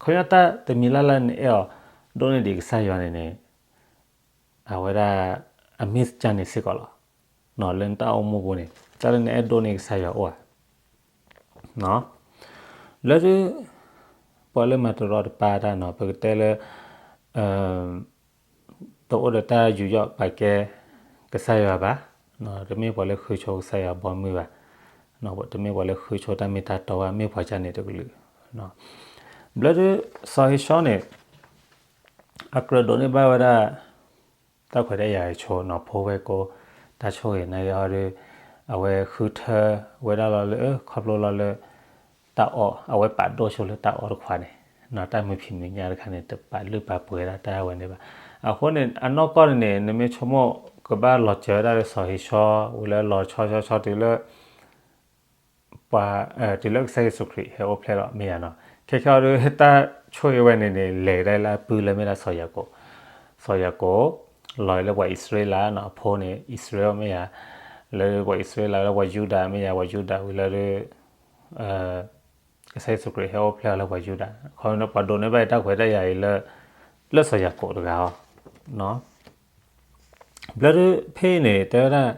ခီပညီတၢ်တမံၤလၢ်လၢ်နအဲၣ်အီၤဒိၣ်န့ၢ်ဒံးကစၢ်ယွၤန့ၣ်န့ၣ်, အဝဲဒၣ်အမ့ၢ်ကၢ်န့ၣ်စ့ၢ်ကီးလီၤ. လၢနတၢ်အိၣ်မူပူၤန့ၣ် တၢ်လၢနအဲၣ်ဒိၣ်န့ၢ်ကစၢ်ယွၤအိၣ်ဧါ. လၢဒုး ပှၤလၢမၤတရီတပါတၢ်နီၤ ပကတဲလၢ တအိၣ်ဒီးတၢ်ယူးယီၣ်ပာ်ကဲကစၢ်ယွၤဘၣ်, တမ့ၢ်ပှၤလၢဃုဆိကစၢ်ယွၤဘီမုၢ်ဘၣ်, တမ့ၢ်ပှၤလၢဃုဆိတၢ်မ့ၢ်တၢ်တီဘၣ်, မ့ၢ်ပှၤကၢ်န့ၣ်တကလုာ်. ဘျီဒုး စီၤဧ့ၡီၤန့ၣ် အကြၢးဒိးန့ၢ်ဘၣ်ဝဲဒၣ် တၢ်ခွဲးတၢ်ယာ်ဆိနီၤ ဖိဝဲၢ်ကိ တၢ်ဆိၣ်ဂ့ၤနာ်က့ဟီဒုး အဝဲဃုထၢဝဲဒၣ်လီၤလၢ ခီဖျိလီၤလၢ တၢ်အီၣ် အဝဲပာ်ဒိၣ်ဆိလၢတၢ်အီၣ်တခွးန့ၣ် တၢ်မုာ်ဖံးမုာ်ညၣ်တခါန့ၣ် တပာ်လုၢ်ပာ်ပှ့ၤဒၣ်တၢ်ဝဲန့ၣ်ဘၣ်. အဃိန့ၣ် အနီၢ်ကီၢ်န့ၣ်န့ၣ် နမ့ၢ်ဆိကမိၣ်ကဘၣ်လီၤစၢၤဝဲဒၣ်လၢစီၤဧ့ၡီၤ ဝံၤလၢလီၤဆီဆီဆီတုၤလၢ ပှၤ တုၤလၢကစၢ်ယ့ၣ်ၡူးခရံာ်ဟဲအိၣ်ဖျဲၣ်လီၤ မ့ၢ်ယါနီၤ. ခဲခဲအံၤဒုး တၢ်ဆိၣ်ဂ့ၤဝဲန့ၣ်န့ၣ် လဲၤဒၣ်လၢအပုၢ်လၢမ့ၢ်ဒၣ်စီၤယၤကိာ်, စီၤယၤကိာ် လီၤလၢပှၤအံၣ်စရ့လးနီၤ အဖိန့ၣ် အံၣ်စရ့လးမ့ၢ်ယါ, လၢပှၤအံၣ်စရ့လးလၢပှၤယူဒၤမ့ၢ်ယါ ပှၤယူဒၤဝံၤလၢဒုး ကစၢ်ယ့ၣ်ၡူးခရံာ်ဟဲအိၣ်ဖျဲၣ်အီၤလၢပှၤယူဒၤ, ခီပညီပှၤဒိးန့ၢ်ဘၣ်တၢ်ခွဲးတၢ်ယာ်အံၤလၢ လၢစီၤယၤကိာ်တဂၤအီၤ ဘျီဒုးဖဲအံၤန့ၣ် တဲဝဲဒၣ်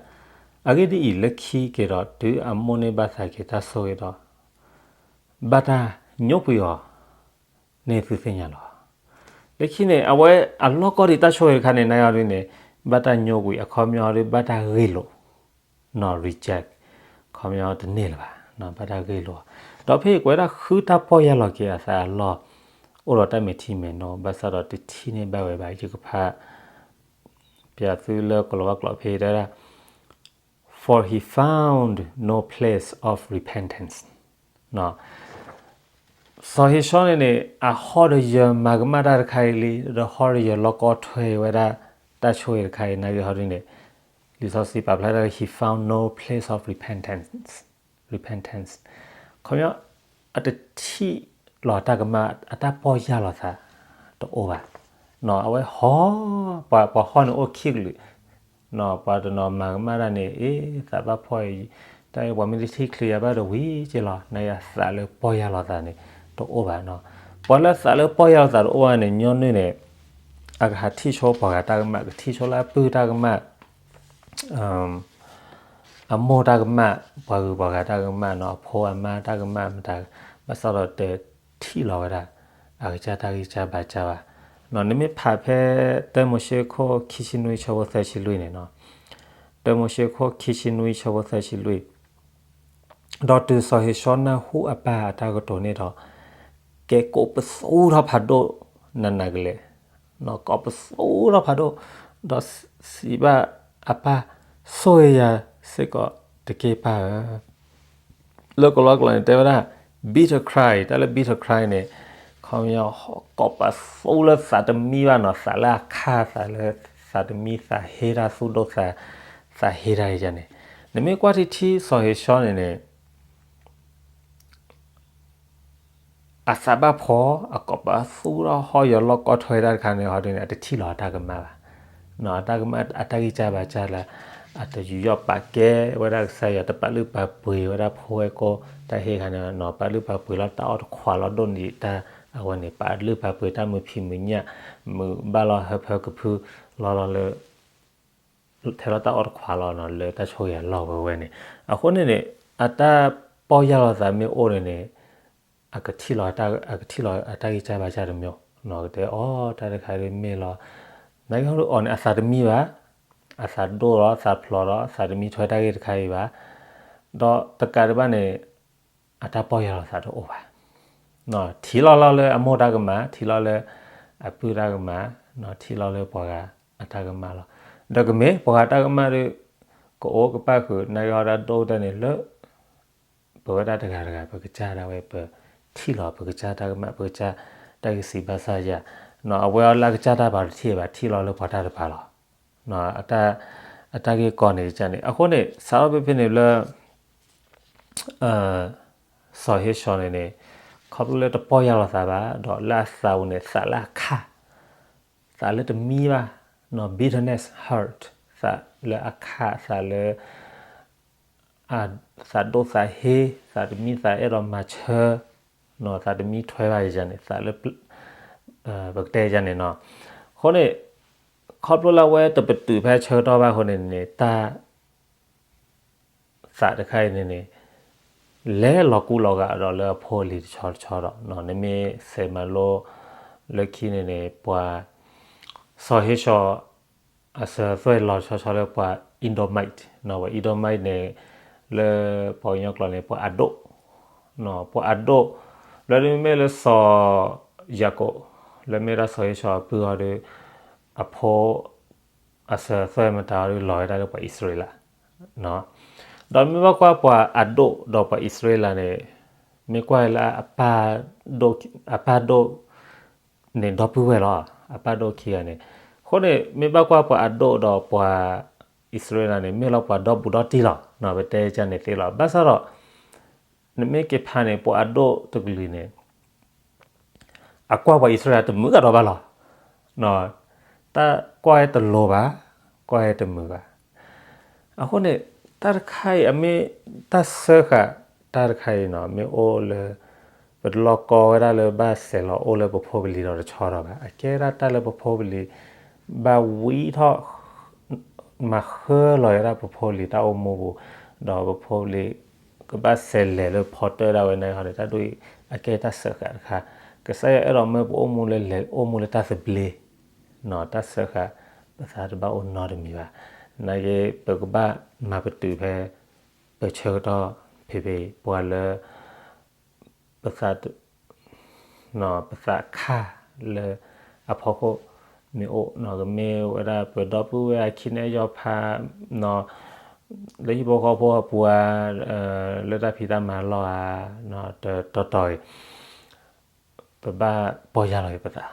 အဂ့ၢ်ဒ်အံၤ လၢခံက့ၤဒီး တုၤအမိၣ်န့ၢ်ဘၣ်သးက့ၤတၢ်ဆိၣ်ဂ့ၤဒီး ဘၣ်တၢ်ညိကွံာ်အီၤန့ၢ်သုသ့ၣ်ညါလီၤ. လၢခံန့ၣ် အဝဲအလီၢ်ကီၢ်ဒံးတၢ်ဆိၣ်ဂ့ၤတခါန့ၣ် နာ်က့ဟီဒုးန့ၣ် ဘၣ်တၢ်ညိကွံာ် အခီပညီဟီဒုး ဘၣ်တၢ်ဂ့ၢ်လိာ် နီၤ reject ခီပညီတန့ၢ်လၢၤဘၣ် ဘၣ်တၢ်ဂ့ၢ်လိာ်. ဒီးဖဲအံၤကွဲးဒၣ်ဃုတၢ်ပီၢ်ယၢ်လီၤက့ၤအသးအလီၢ် အိၣ်ဒီးတၢ်မဲာ်ထံမဲာ်နိ ဘၣ်ဆၣ်ဒီးတထံၣ်န့ၢ်ဘၣ်ဝဲဘၣ် ယကဖး ပျးသုလၢကလီၤဝါကျိာ်ဖဲတဲဒၣ် For he found no place of repentance. စီၤဧ့ၡီၤန့ၣ်န့ၣ် အဟီၣ်ဒီးယၢၤမၤကမၣ်တၢ်တခါအံၤလံ ဒီးဟီၣ်ဒီးယၢၤလီၢ်ကီၢ်ထွဲဝဲဒၣ် တၢ်ဆိၣ်ဂ့ၤတခါအံၤ နာ်က့ဟီဒုးန့ၣ် လံာ်စီဆှံပာ်ဖျါဒၣ် he found no place of repentance, repentance ခီပညီ အတထံၣ်လီၤတၢ်ကမၣ် အတၢ်ပီၢ်ယၢ်လီၤသး တအိၣ်ဘၣ်. အဝဲဟီၣ် ပှၤဟီၣ်န့ၣ်အိၣ်ခံကလုာ် ပှၤတနီၤမၤကမၣ်တၢ်န့ၣ် အ့ သးဘၣ်ဖှီၣ်အံၤ တၢ်ပှၤမ့ၢ်တထံၣ်ချုးယၤဘၣ်ဒီးဝံၤက့လီၤ နာ်က့အသးလၢပီၢ်ယၢ်လီၤသးန့ၣ် တအိၣ်ဘၣ်နီၤ. ပှၤလၢသးလၢပီၢ်ယၢ်လီၤသးတအိၣ်ဘၣ်န့ၣ် ညီနုၢ်န့ၣ် အကဟးထံၣ်ဆိပှၤဂၤတၢ်ကမၣ် ကထံၣ်ဆိလၢအပုၢ်တၢ်ကမၣ် အမိၢ်တၢ်ကမၣ် ပှၤဂုၤပှၤဂၤတၢ်ကမၣ်နီၤ အဖိအမါတၢ်ကမၣ်မတၤ ဘၣ်ဆၣ်ဒီးတထံၣ်လီၤဝဲဒၣ် အကစၢ်တၢ်ဂံၢ်စၢ်ဘါစၢ်ဘၣ်. နမ့ၢ်ဖးဖဲ တၢမိၤၡ့ခိၣ်ခံဆံနွံ ဆၢဖိသၢဆံလွံၢ်န့ၣ်နီၤ တၢမိၤၡ့ခိၣ်ခံဆံနွံ ဆၢဖိသၢဆံလွံၢ် ဒီးတုၤစီၤဧ့ၡီၤနၢ်ဟူအပၢ်အတၢ်ကတိၤန့ၣ်ဒီး ကဲကိးပသူထီၣ်ဖးဒိၣ်နးနးကလဲာ်, ကိးပသူထီၣ်ဖးဒိၣ်, ဒီးစံးဘၣ်အပၢ်, ဆိၣ်ဂ့ၤယၤစ့ၢ်ကီးတက့ၢ်ပၢ်ဧၢ. လၢကလီကလီန့ၣ် တဲဝဲဒၣ် bitter cry, တၢ်လၢ bitter cry န့ၣ် ခီပညီ ကိးပသူလၢသးတမံဘၣ်နီၤ, သးလၢအခါ သးလၢသးတမံ သးဟ့တၢ်သူၣ်ဒိၣ်သး, သးဟ့တၢ်ယၤန့ၣ်, နမ့ၢ်ကွၢ်ထံထံစီၤဧ့ၡီၤန့ၣ်န့ၣ် အသးဘၣ်ဖှီၣ်, အကိးပသူထီၣ်ဟီၣ်ယီၤလီၢ်ကီၢ်ထွဲတၢ်တခါန့ၣ် ဟီဒ်န့ၣ် အတထံၣ်လီၤအတၢ်ကမၣ်ဘၣ်. တၢ်ကမၣ်အတၢ်ဂံၢ်စၢ်ဘါစၢ်လၢ အတယူးယီၣ်ပာ်ကဲဝဲဒၣ်ကစၢ်ယွၤ တပာ်လုၢ်ပာ်ပှ့ၤဝဲဒၣ်ဖိဝဲၢ်ကိာ်တၢ်ဟ့ၣ်ခါန့ၣ် ပာ်လုၢ်ပာ်ပှ့ၤလီၤတၢ်အီၣ်တခွးလီၤဒိၣ်န့ၣ်တၢ်အဝဲန့ၣ် ပာ်လုၢ်ပာ်ပှ့ၤတၢ်မုာ်ဖံးမုာ်ညၣ် မုာ်ဘၣ်လီၤဟၢဖၢကဖုလီၤလီၤလၢ ထဲလီၤတၢ်အီၣ်တခွးလီၤနီၤ လၢတၢ်ဆိၣ်ဂ့ၤအလီၢ်ဝဲဝဲန့ၣ်. အဃိန့ၣ်န့ၣ် အတၢ်ပီၢ်ယၢ်လီၤသးမ့ၢ်အိၣ်န့ၣ်န့ၣ် အကထံၣ်လီၤ အကထံၣ်လီၤအတၢ်ဂံၢ်စၢ်ဘါစၢ်တမံၤနီၤ ကတဲအီၤတၢ်တခါဒ်မ့ၢ်လီၤ. နာ်က့ဟီဒ်အီၤန့ၣ် အသးတမံဘၣ်, အသးဒိၣ်လီၤ အသးဖျိးလီၤ အသးတမံထွဲတၢ်ဂ့ၢ်တခါအံၤဘၣ်. ဒီးတကးဒံးဘၣ်န့ၣ် အတၢ်ပီၢ်ယၢ်လီၤသးတအိၣ်ဘၣ်. ထံၣ်လီၤလီၤလၢအမိၢ်တၢ်ကမၣ်, ထံၣ်လီၤလၢအပုၢ်တၢ်ကမၣ်, ထံၣ်လီၤလၢပှၤဂၤအတၢ်ကမၣ်လီၤ. ဒီးကမ့ၢ်ပှၤဂၤတၢ်ကမၣ်ဒီး ကအိၣ်ကပၣ်ဃုာ် နာ်က့ဟီဒ်ဒိၣ်ကတၢၢ်န့ၣ်လၢ ပဝဲဒၣ်တဂၤတဂၤ ပကစၢ်ဒၣ်ဝဲ ပထံၣ်လီၤ ပကစၢ်တၢ်ကမၣ် ပကစၢ်တၢ်ဂံၢ်စၢ်ဘါစၢ်ယၤ, အဝဲအီၤလၢအကစၢ်တၢ်ပာ်တထံၣ်ဘၣ် ထံၣ်လီၤလၢပှၤတၢ်တပာ်လီၤ. အတၢ်ဂ့ၢ်ကီန့ၣ်ကန့ၣ် အဃိန့ၣ် စးထီၣ်ဖဲဖဲန့ၣ်လၢ စီၤဧ့ၡီၤန့ၣ်န့ၣ် ခီဖျိလၢတပီၢ်ယၢ်လီၤသးဘၣ် ဒီးလၢအသးပူၤန့ၣ် သးလၢအခၣ်, သးလၢတမံဘၣ်, bitterness, hurt, သးလၢအခၣ်, သးလၢ သးဒိၣ်သးဟ့, သးတမံသးအဲၣ်ဒိးမၤဆၢ, သးတမံထွဲဘၣ်ယၤန့ၣ် သးလၢ ပကတဲယၤန့ၣ်နီၤ. အဃိန့ၣ် ခီဖျိလၢအဝဲတပတုာ်ဖဲဆၢကတီၢ်ဘၣ်အဃိန့ၣ်န့ၣ် တၢ် သးတခါအံၤန့ၣ်န့ၣ် လဲၤလီၤကူလီၤဂာ်ဒီးလၢအဖိအလံၤတဆီတဆီဒီး နမ့ၢ်ဆဲးမၤလိလၢခံန့ၣ်န့ၣ် ပှၤ စီၤဧ့ၡီၤ အစၢၤအသွဲၣ်လီၤဆီဆီလၢပှၤ Edomite, ပှၤ Edomite န့ၣ် လၢပှၤကညီကျိာ်န့ၣ် ပှၤအဒိၣ်, ပှၤအဒိၣ် လၢဒ်မ့ၢ်လၢစီၤယၤကိာ် လၢမ့ၢ်ဒၣ်စီၤဧ့ၡီၤအပုၢ်အီၤဒီး အဖိ အစၢၤအသွဲၣ်မတၤအီၤဒီးလီၤဝဲဒၣ်လၢပှၤအံၣ်စရ့လး, ဒီးမ့ၢ်ဘၣ်ကွၢ်ပှၤအဒိၣ်ဒီးပှၤအံၣ်စရ့လးန့ၣ် မ့ၢ်ကွၢ်လၢ အပၢ်ဒိၣ်န့ၣ် ဒီပုၢ်ဝဲၢ်လီၤ, အပၢ်ဒိၣ်ခံဂၤန့ၣ်, အဃိန့ၣ် မ့ၢ်ဘၣ်ကွၢ်ပှၤအဒိၣ်ဒီးပှၤအံၣ်စရ့လးန့ၣ် မ့ၢ်လီၤပှၤဒီဘူးဒီတံၢ်လီၤ, ပတဲကန့ၣ်သ့လီၤ. ဘၣ်ဆၣ်ဒီး နမ့ၢ်က့ၤဖးန့ၣ် ပှၤအဒိၣ်တကလုာ်န့ၣ် အကွၢ်ပှၤအံၣ်စရ့လးတမုာ်ကဒီးဘၣ်လီၤ. တၢ်ကွၢ်ဝဲတလိၤဘၣ်, ကွၢ်ဝဲတမုာ်ဘၣ်. အဃိန့ၣ် တၢ်တခါအံၤ အမ့ၢ်တၢ်စၢဃာ်တၢ်တခါအံၤနီၤ မ့ၢ်အိၣ်လၢ ပတလီၢ်ကီဝဲဒၣ်လၢဘၣ်ဆဲးလီၤအိၣ်လၢပဖိပလံၤဒီးတဆီဒီးဘၣ်. အကဲဒၣ်တၢ်လၢပဖိပလံၤ ဘၣ်ဝံထီၣ် မၤဃၢလီၤဝဲဒၣ်ပဖိပလံၤတၢ်အိၣ်မူပူၤ, ဒီးပဖိပလံၤ ကဘၣ်ဆဲးလဲၤလၢဖီတၢၣ်ဒၣ်ဝဲန့ၣ်ဟီဒီး တၢ်ဒ်အံၤ အကဲတၢ်စၢဃာ်တခါ. ကစၢ်ယွၤအဲၣ်ဒိးမၢပအိၣ်မူလၢလဲၤအိၣ်မူလၢတၢ်သဘျ့, တၢ်စၢဃာ် ပသးတဘၣ်အိၣ်နီတမံၤဘၣ်. နာ်က့ ပကဘၣ်မၤပတုာ်ဖဲ ပဆၢကတီၢ်ဖံးဖံး ပှၤလၢ ပသး ပသးခၣ်လၢအဖီခိၣ်မ့ၢ်အိၣ်နီၤ ကမ့ၢ်ဝဲဒၣ်ပဒီပုၢ်ဝဲၢ်အခံန့ၣ် ယီၤဖးနီၤ လၢဟံၣ်ဖိဃီဖိအပူၤဧါ, လၢတၢ်ဖံးတၢ်မၤလီၢ်ဧါ, တတီၤတီၤအံၤ ပဘၣ်ပီၢ်ယၢ်လီၤက့ၤပသး, ပ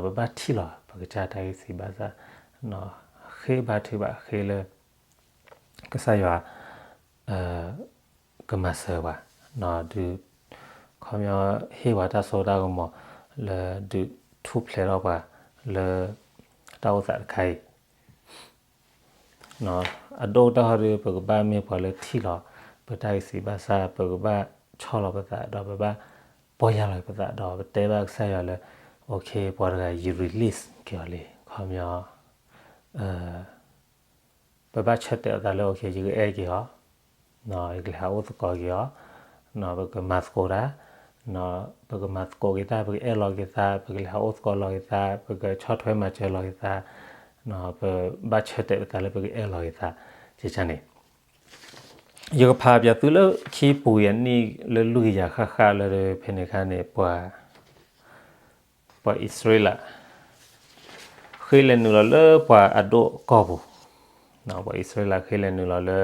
ဘၣ်ထံၣ်လီၤ ပကစၢ်တၢ်ဂံၢ်စၢ်ဘါစၢ်, ဃ့ဘါထုကဖၣ်ဃ့လၢ ကစၢ်ယွၤ ကမၤစၢၤပှၤ, ဒုး ခီပညီဟ့ၣ်ပှၤတၢ်စိတၢ်ကမီၤ လၢဒုးထူၣ်ဖျဲးထီၣ်ပှၤ လၢတၢ်အိၣ်သးတခါအံၤ အဒိၣ်ကတၢၢ်ဟီဒီး ပကဘၣ်မ့ၢ်ပှၤလၢထံၣ်လီၤ ပတၢ်ဂံၢ်စၢ်ဘါစၢ်, ပကဘၣ်ဆီၣ်လီၤပသး ဒီးပဘၣ်ပီၢ်ယၢ်လီၤပသး ဒီးပတဲဘၣ်ကစၢ်ယွၤလၢ okay ပှၤတဂၤအံၤ ယ release က့ၤအီၤလံ, ခီပညီ ပဘၣ်ဆၢတဲာ်အသးလၢ okay ယကအဲၣ်က့ၤအီၤ, ယကလဲၤဟးအိၣ်သကိးက့ၤအီၤ, ပကမၤသကိးတၢ်, ပကမၤသကိးက့ၤတၢ်, ပကအဲၣ်လီၤက့ၤသး, ပကလဲၤဟးအိၣ်သကိးလီၤက့ၤသး, ပကဆီၣ်ထွဲမၤစၢၤလီၤက့ၤသး, ပဘၣ်ဆၢတဲာ်ပသးလၢပကအဲၣ်လီၤက့ၤသး, ကန့ၣ် ယကဖးပၠးသုလၢခံပူၤယၤနံၣ်လၢလွံၢ်ကယၤဃၣ်ဃၣ်လၢ ဖဲန့ၣ်အခါန့ၣ် ပှၤ ပှၤအံၣ်စရ့လး ဃ့လဲၤနုာ်လီၤလၢပှၤအဒိၣ်ကီၢ်ပူၤ, ပှၤအံၣ်စရ့လးဃ့လဲၤနုာ်လီၤလၢ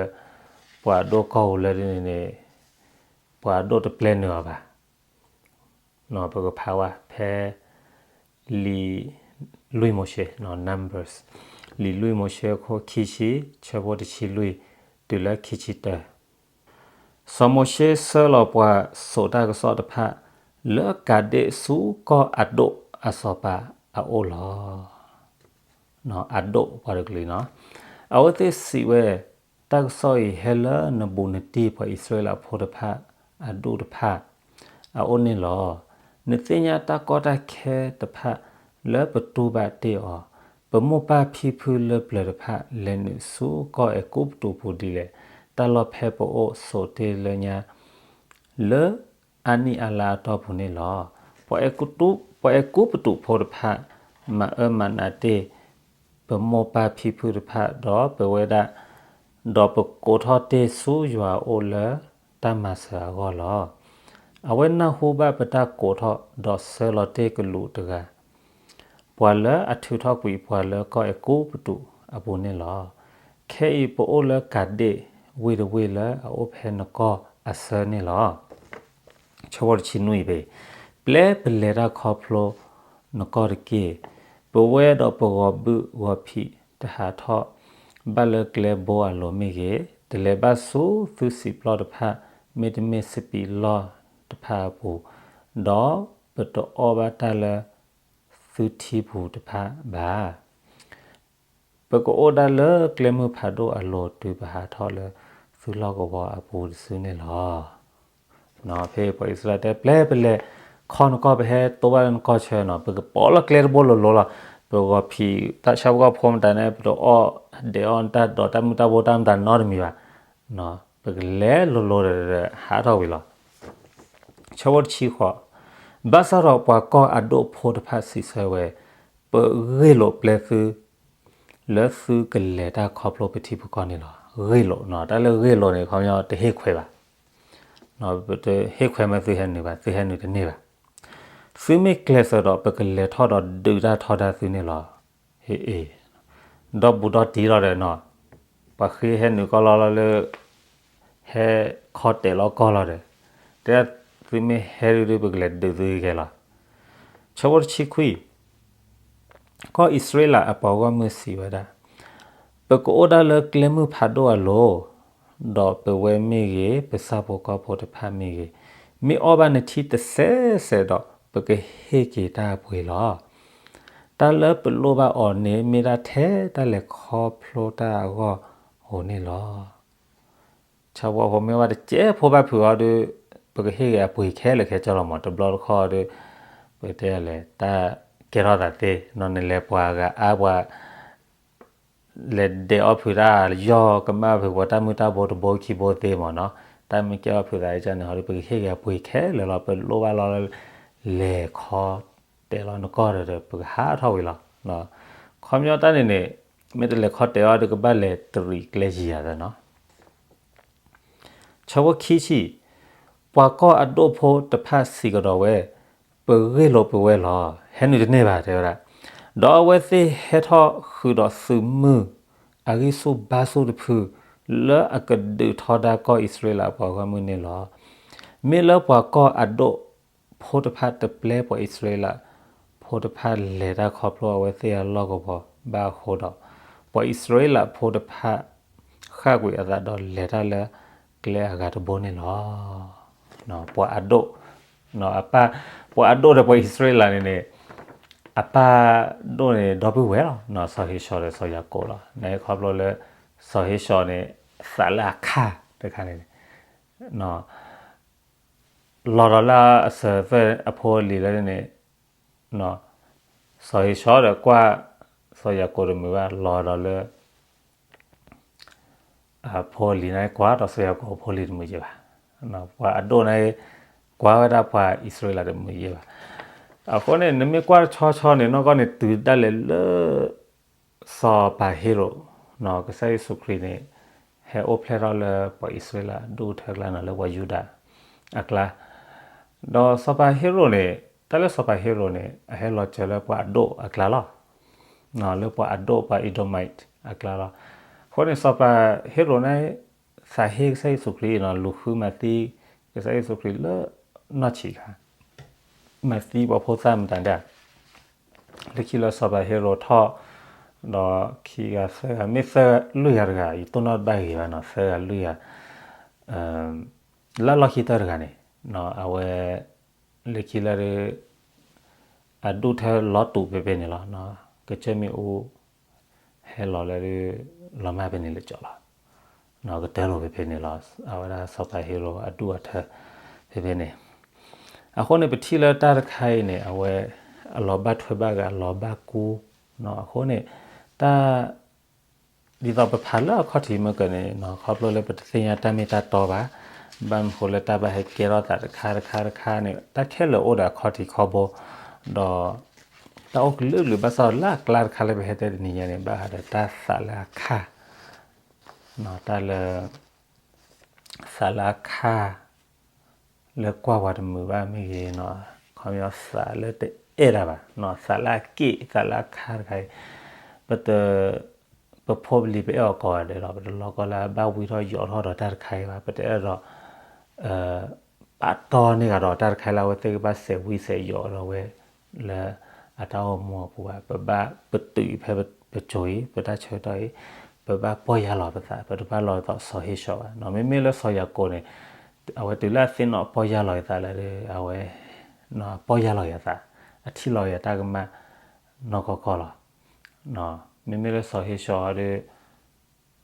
ပှၤအဒိၣ်ကီၢ်ပူၤလၢဒ်န့ၣ်န့ၣ် ပှၤအဒိၣ်တပျဲနုာ်အီၤဘၣ်. ပကဖးဝဲဖဲ လံာ်လွံၢ်မိၤၡ့ Numbers လံာ်လွံၢ်မိၤၡ့အခိၣ်ခံဆံ ဆၢဖိတဆံလွံၢ် တုၤလၢခံဆံတၢ စီၤမိၤၡ့ဆှၢလီၤပှၤစိာ်တၢ်ကစီၣ်တဖၣ် လၢကၤဒ့ၣ်ဆူကီၢ်အဒိၣ်အစီၤပၤအအိၣ်လီၤ. အဒိၣ်ပှၤတကလုာ်နီၤ. အဝဲသ့ၣ်စံးဝဲ, တၢ်ကစီၣ်အံၤဟဲလၢနဘူးနတံၢ်ပှၤအံၣ်စရ့လးဖိတဖၣ် အဒူၣ်တဖၣ် အအိၣ်န့ၣ်လီၤ. နသ့ၣ်ညါတၢ်ကီတၢ်ခဲတဖၣ် လၢပတူၢ်ဘၣ်တ့ၢ်အီၤ, ပမိၢ်ပၢ်ဖံဖုလၢပျၢၤတဖၣ် လဲၤနုာ်ဆူကီၢ်အဲၤကူပတူးပူၤဒ်လဲၣ်, တၢ်လီၢ်ဖဲပအိၣ်ဆိးတ့ၢ်လၢညါ လၢအါနံၣ်အါလါအတီၢ်ပူၤန့ၣ်လီၤ. ပှၤအဲၤကူပတူးဖိတဖၣ် မၤအၢမၤနးတ့ၢ် ပမိၢ်ပၢ်ဖံဖုတဖၣ် ဒီးပဝဲဒၣ်, ဒီးပကိးထီၣ်တ့ၢ်ဆူယွၤအအိၣ်လၢတၢ်မၤစၢၤအဂီၢ်လီၤ. အဝဲနၢ်ဟူဘၣ်ပတၢ်ကိးထီၣ် ဒီးဆှၢလီၤတ့ၢ်ကလူးတဂၤ ပှၤလၢအထုးထီၣ်ကွံာ်ပှၤလၢကီၢ်အဲၤကူပတူးအပူၤန့ၣ်လီၤ. ခဲအံၤပအိၣ်လၢကၤဒ့ၣ်ဝ့ၢ်တဝ့ၢ်လၢအအိၣ်ဖဲနကီၢ်အဆၢန့ၣ်လီၤ. ဆၢဖိတဆံနွံအံၤ, ပျဲပလဲၤတၢ်ခီဖျိနကီၢ်တက့ၢ်. ပဝဲဒီးပဂီၤဘုၣ်ဂီၤဖံးတဟးထီၣ်ဘၣ်လၢကျဲဘိအလိၤမ့ၢ်ဂ့ၤ, တလဲၤဘၣ်ဆူသုစံာ်ပျီတဖၣ် မ့တမ့ၢ်စပံးလီၢ်တဖၣ်အပူၤ, ဒီးပတအီၣ်ဘၣ်တၢ်လၢသုထံပူၤတဖၣ်ဘၣ်. ပကအိၣ်ဒၣ်လၢကျဲမုၢ်ဖးဒိၣ်အလိၤ တုၤပဟးထီၣ်လၢသုလီၢ်ကဝီၤအပူၤတစုန့ၣ်လီၤ. ဖဲပှၤအံၣ်စရ့လးတဲပျဲပလဲၤခီနကီၢ် ပဟဲတိဘၣ်လၢနကီၢ်ဆၢနီၤ, ပကပိာ်လီၤကျဲတဘိလိၤလိၤလီၤ. ပဂီၤဖံးတၢ်ဆၣ်ဖိကီၢ်ဖိမတၤန့ၣ် ပတအီၣ်ဒဲးအီၣ်တၢ်ဒိးတၢ်မုၢ်တၢ်ဘိတၢ်မတၤနီတမံၤဘၣ်. ပကလဲၤလိၤလိၤဒီးဟးထီၣ်ဝံၤလီၤ. ဆၢဖိတဆံဃိး, ဘၣ်ဆၣ်ဒီးပှၤကီၢ်အဒိၣ်ဖိတဖၣ်စံးဆၢဝဲ, ပဂ့ၢ်လိာ်ပျဲသု လၢသုကလဲၤတၢ်ခီဖျိပထံပကီၢ်န့ၣ်လီၤ. ဂ့ၢ်လိာ်, တၢ်လၢဂ့ၢ်လိာ်န့ၣ် ခီပညီတဟ့ၣ်ခွဲးဘၣ်. တဟ့ၣ်ခွဲးမ့ၢ်သုဟဲနုာ်ဘၣ်, သုဟဲနုာ်တန့ၢ်ဘၣ်. သုမ့ၢ်ကျဲးစၢးဒီး ပကလဲၤထီၣ်ဒီးဒုးတၢ်ထီဒါသုန့ၣ်လီၤ. ဟ့ၣ်အ့ၣ်, ဒီဘူးဒီတံၢ်လီၤဒီးနီၤ, ပှၤဃ့ဟဲနုာ်ကီၢ်လီၤလီၤလၢ ဟဲခီတဲာ်လီၤကီၢ်လီၤဒီး, တဲဒၣ်သုမ့ၢ်ဟဲဒုဒု ပကလဲၤဒုးသုကဲလီၤ. ဆၢဖိတဆံခွံ, ကီၢ်အံၣ်စရ့လးအပှၤဂီၢ်မုၢ်စံးဝဲဒၣ်, ပကအိၣ်ဒၣ်လၢကျဲမုၢ်ဖးဒိၣ်အလိၤ, ဒီးပဝဲမ့ၢ်ဂ့ၤ, ပဆၣ်ဖိကီၢ်ဖိတဖၣ်မ့ၢ်ဂ့ၤ, မ့ၢ်အီၣ်ဘၣ်နထံတစဲးစဲးဒီး ပကဟ့ၣ်က့ၤတၢ်အပှ့ၤလီၤ. တၢ်လၢပလိၣ်ဘၣ်အီၤန့ၣ် မ့ၢ်ဒၣ်ထဲတၢ်လဲၤခီဖျိတၢ်အဂီၢ်ဧိၤန့ၣ်လီၤ. ဆၣ်ဖိကီၢ်ဖိမ့ၢ်ဘၣ်တစဲးဖိဘၣ်ဖုးအီၤဒီး ပကဟ့ၣ်က့ၤအပှ့ၤခဲလၢာ်ခဲဆ့လီၤမး. တဘျီတခီၣ်ဒီး ပတဲလဲၣ် တၢ်ကဲထီၣ်သးသ့နီၤ, နလဲၤပှၤဂၤအါပှၤ လဲၤဒဲးအီၣ်ဖုးတၢ် ယီၢ်ကမၣ်ဖုးပှၤတၢ်မုၢ်တၢ်ဘိတဘိခံဘိသ့မးနီၤ. တၢ်မ့ၢ်ကဲထီၣ်ဖုးသးအံၤန့ၣ် ဟီဒီး ပကဟ့ၣ်က့ၤအပှ့ၤခဲလၢာ်လီၤ. ပလိၣ်ဘၣ်လီၤလၢ လဲၤခီတဲာ်လီၤနကီၢ်ဒီး ပကဟးထီၣ်ဝံၤလီၤ. ခီပညီတၢ်န့ၣ်န့ၣ် မ့ၢ်တလဲၤခီတဲာ်အီၤဒီး ကဘၣ်လဲၤတရံးကျဲယံၤယၤသနီၤ. ဆၢဖိခံဆံ, ပှၤကီၢ်အဒိၣ်ဖိတဖၣ်စံးကဒီးဝဲ, ပဂ့ၢ်လိာ်ပဝဲလီၤ, ဟဲနုာ်တန့ၢ်ဘၣ် တဲဝဲဒၣ်. ဒီးအဝဲသ့ၣ်ဟဲထီၣ်ဃုာ်ဒီးသုးမုၢ်အဂံၢ်ဆူၣ်ဘါဆူၣ်တဖု လၢအကဒုးထီဒါကီၢ်အံၣ်စရ့လးအပှၤဂီၢ်မုၢ်န့ၣ်လီၤ. မ့ၢ်လၢပှၤကီၢ်အဒိၣ်ဖိတဖၣ်တပျဲပှၤအံၣ်စရ့လးဖိတဖၣ်လဲၤတၢ်ခီဖျိအဝဲသ့ၣ်အလီၢ်ကဝီၤဘၣ်အဃိဒီး, ပှၤအံၣ်စရ့လးဖိတဖၣ် ဃၣ်ကွံာ်အသးဒီးလဲၤတၢ်လၢကျဲအဂၤတဘိန့ၣ်လီၤ. ပှၤအဒိၣ်, အပၢ်, ပှၤအဒိၣ်ဒီးပှၤအံၣ်စရ့လးန့ၣ်န့ၣ်, အပၢ်ဒိၣ်န့ၣ် ဒီပုၢ်ဝဲၢ်လီၤ. စီၤဧ့ၡီၤဒီးစီၤယၤကိာ်လီၤ. နဟဲခီဖျိလၢ စီၤဧ့ၡီၤန့ၣ် သးလၢအခၣ်တခါန့ၣ် လီၤဒီးလၢအစၢၤသၢၣ်အဖိအလံၤလၢန့ၣ်, စီၤဧ့ၡီၤဒီးကွၢ် စီၤယၤကိာ်တမုာ်ဘၣ် လီၤဒီးလၢ အဖိအလံၤန့ၣ် ကွၢ်ဒီးစီၤယၤကိာ်အဖိအလံၤတမုာ်ယဲၢ်ဘၣ်. ပှၤအဒိၣ်န့ၣ် ကွၢ်ဝဲဒၣ်ပှၤအံၣ်စရ့လးတမုာ်ယဲၢ်ဘၣ်. အဃိန့ၣ် နမ့ၢ်ကွၢ်တဆီဆီန့ၣ် နီၢ်ကီၢ်န့ၣ် တုၤဒၣ်လဲာ်လၢ စီၤပၤဟ့ရိာ်, ကစၢ်ယ့ၣ်ၡူးခရံာ်န့ၣ် ဟဲအိၣ်ဖျဲၣ်ထီၣ်လၢပှၤအံၣ်စရ့လးဒူၣ်အထၢကျါန့ၣ် လၢပှၤယူဒၤအကျါ, ဒီးစီၤပၤဟ့ရိာ်န့ၣ်, တၢ်လၢစီၤပၤဟ့ရိာ်န့ၣ် အဟဲလီၤစၢၤလၢပှၤအဒိၣ်အကျါလီၤ. လၢပှၤအဒိၣ် ပှၤ Edomite အကျါလီၤ. အဃိန့ၣ် စီၤပၤဟ့ရိာ်န့ၣ် သးဟ့ကစၢ်ယ့ၣ်ၡူးခရံာ်နီၤ, လူၤဃုမၤသံကစၢ်ယ့ၣ်ၡူးခရံာ်လၢနီၢ်ဆံးခါ, မၤသံပှၤဖိသၣ်မတၤဒၣ် လၢခံလၢစီၤပၤဟ့ရိာ်ထီၣ်, ဒီးခံဂၤသၢဂၤ မ့ၢ်သၢဂၤလွံၢ်ဂၤတဂၤ ယတိၢ်နီၣ်တဘၣ်ဂ့ၤဘၣ်နီၤ, သၢဂၤလွံၢ်ဂၤ, လၢလီၢ်ခံတၢၢ်တဂၤန့ၣ်, အဝဲ လၢခံလၢဒုး အဒူၣ်ထၢလီၤတူာ်ဖဲဖဲန့ၣ်လီၤ. ကစၢၢ်မ့ၣ်အူ ဟဲလီၤလၢဒုး လီၤမၢ်ဖဲန့ၣ်လၢကၠီလီၤ. ကတၢၢ်လိာ်ဖဲဖဲန့ၣ်လီၤ. အဝဲဒၣ်စီၤပၤဟ့ရိၤအဒူၣ်အထၢ ဖဲဖဲန့ၣ်. အဃိန့ၣ် ပထံၣ်လၢတၢ်တခါအံၤန့ၣ် အဝဲ အလီၤဘၣ်ထွဲဘၣ်ဂ့ၤ အလီၤဘၣ်ကူ အဃိန့ၣ် တၢ် ဒ်သိးပဖးလၢအခီၣ်ထံးမ့ၢ်ကန့ၣ် ခီဖျိလၢပတသ့ၣ်ညါတၢ်မ့ၢ်တၢ်တီဘၣ်, ဘၣ်မနုၤဃိလၢတၢ်ဘၣ်ဟဲကဲထီၣ်သးတခါတခါတခါန့ၣ် တၢ်ခဲလၢာ်အိၣ်ဒီးအခီၣ်ထံးခီၣ်ဘိ, ဒီး တၢ်အိၣ်ကလုာ်ကလုာ်ဘၣ်ဆၣ်ဒီးလၢအကျါတခါလၢပဟဲတဲတနံၤညါန့ၣ် ဘၣ်ဃးဒီးတၢ်သးလၢအခါ, တၢ်လၢ သးလၢအခါ လၢကွၢ်ပှၤတမုာ်ဘၣ်မ့ၢ်ဂ့ၤ, ခီပညီသးလၢတအဲၣ်တၢ်ဘၣ်, သးလၢအက့ၢ်သးလၢအခါတခါအံၤ, ပတ ပဖိပလံၤပအဲၣ်အီၤကိးဂၤဒဲးဒီး ပတလီၤကီလၢအဘၣ်ဝံထီၣ်ယိးထီၣ်ဒီးတၢ်တခါအံၤဘၣ်, ပတအဲၣ်ဒိး ပာ်တီၢ်န့ၢ်ဂၤဒီးတၢ်တခါအံၤလၢအဝဲသ့ၣ်ကဘၣ်စဲးဝံစဲးယိးဒီးဝဲ လၢအတၢ်အိၣ်မူအပူၤဘၣ်. ပဘၣ်ပတုာ်အံၤဖဲပစိၤအံၤ ပတၢ်ဆၢကတီၢ်အံၤ ပဘၣ်ပီၢ်ယၢ်လီၤပသး, ပတဘၣ်လီၤသးစီၤဟ့ၡီၤဘၣ်. မ့မ့ၢ်လၢစီၤယၤကိာ်န့ၣ် အဝဲတုၤလၢအသ့ၣ်နီၣ်ပီၢ်ယၢ်လီၤအသးလၢ အဝဲ ပီၢ်ယၢ်လီၤအသး, အထံၣ်လီၤအတၢ်ကမၣ် နီၢ်ကီၢ်ကီၢ်လီၤ. မ့မ့ၢ်လၢစီၤဟ့ၡီၤဒီး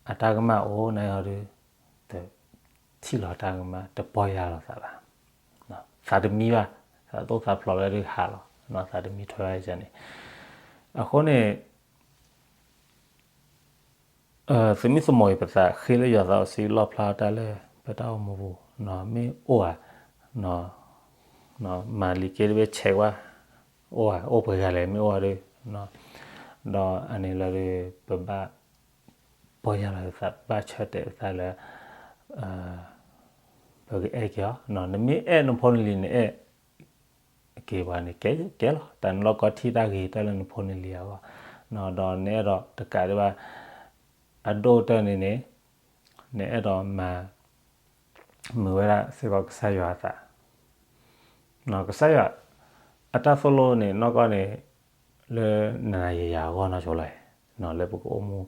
အတၢ်ကမၣ်အိၣ်န့ၣ်ဒီး တထံၣ်လီၤတၢ်ကမၣ် တပီၢ်ယၢ်လီၤသးဘၣ်. သးတမံဘၣ်, သးသိၣ်သးဖျိးလၢဒုးဟးလီၤ, သးတမံထွဲဘၣ်န့ၣ်. အဃိန့ၣ် သုမ့ၢ်သမီၤအံၤပသးဃ့လၢယွၤသးစီဆှံလီၣ်ဖျါတၢ်လၢ ပတၢ်အိၣ်မူပူၤ, မ့ၢ်အိၣ်ဧါ, မၤလံာ်က့တဘ့ၣ်ဆဲးကွၢ်, အိၣ်ဧါ, အိၣ်ပှဲၤဂၤလဲၣ်, မ့ၢ်အိၣ်ဧါဒီး, ဒီးအန့ၣ်လီၤဒီး ပဘၣ်ပီၢ်ယၢ်လီၤပသး, ဘၣ်ဆၢတဲာ်ပသးလၢ ပကအဲၣ်က့ၤအီၤ. နမ့ၢ်အဲၣ်နဖိနလံၤ နအဲၣ်က့ၤပှၤန့ၣ် ကဲလီၤ. တၢ်နလီၢ်ကီထံၣ်တၢ်ဂ့ၤတၢ်လၢနဖိနလံၤအဂီၢ်, ဒီးနအဲၣ်ဒိးတကးဒံးဘၣ် အဒိၣ်ကတၢၢ်န့ၣ်န့ၣ် နအဲၣ်ဒိးမၤ မုာ်ဝဲဒၣ်စ့ၢ်ကီးကစၢ်ယွၤအသး, ကစၢ်ယွၤ အတၢ်သိၣ်လိန့ၣ် နီၢ်ကီၢ်န့ၣ် လၢနၤယၤအဂီၢ်နီၢ်ဆိလီၤ, လၢပကအိၣ်မူ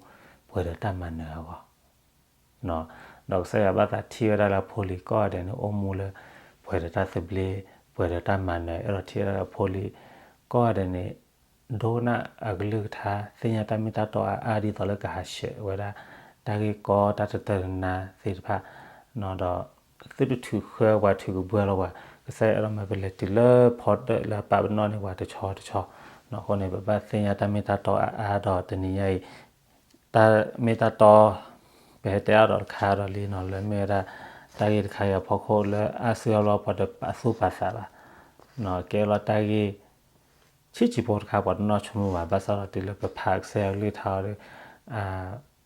ပှဲၤဒီးတၢ်မၤနၢၤအဂီၢ်, ဒီးကစၢ်ယွၤဘၣ်သးထံၣ်ဝဲဒၣ်လၢအဖိလံၤကိးဂၤဒဲးန့ၣ် အိၣ်မူလၢ ပှဲၤဒီးတၢ်သဘျ့, ပှဲၤဒီးတၢ်မၤနၢၤ, အဲၣ်ဒိးထံၣ်ဝဲဒၣ်လၢအဖိလံၤကိးဂၤဒဲးန့ၣ် ဒိကနၣ်အကလုၢ်ကထါ, သ့ၣ်ညါတၢ်မ့ၢ်တၢ်တီအါအါ ဒ်သိးလၢကဟးဆှဲးဝဲဒၣ် တၢ်ဂ့ၢ်ကီ တၢ်တတၢၢ်တနါသ့ၣ်တဖၣ်, ဒီး သုတထုးဃၢပှၤ ထုးကဘှၢလီၤပှၤ, ကစၢ်ယွၤအဲၣ်ဒိးမၤပလဲၤတုၤလၢဖီတၢၣ်လၢအပာ်ပနီၣ်န့ၢ်ပှၤတဆီတဆီ, အဃိန့ၣ် ပဘၣ်သ့ၣ်ညါတၢ်မ့ၢ်တၢ်တီအါအါဒီးတနံၤညါအံၤ တၢ်မ့ၢ်တၢ်တီ ပဟဲတဲအါဒီးတခါဒီးလံနီၤ လၢမ့ၢ်ဝဲဒၣ် တၢ်ဂ့ၢ်တခါအံၤအဖီခိၣ်လၢအါစုအါဘျီပှၤတပာ်သူၣ်ပာ်သးဘၣ်, ကဲလီၤတၢ်ဂ့ၢ် ဆံးဆံးဖိတခါ ပှၤတနီၣ်ဆိကမိၣ်ဘၣ်, ဘၣ်ဆၣ်ဒီးတုၤလၢပဖးကစၢ်ယွၤကလုၢ်ကထါအီၤဒီး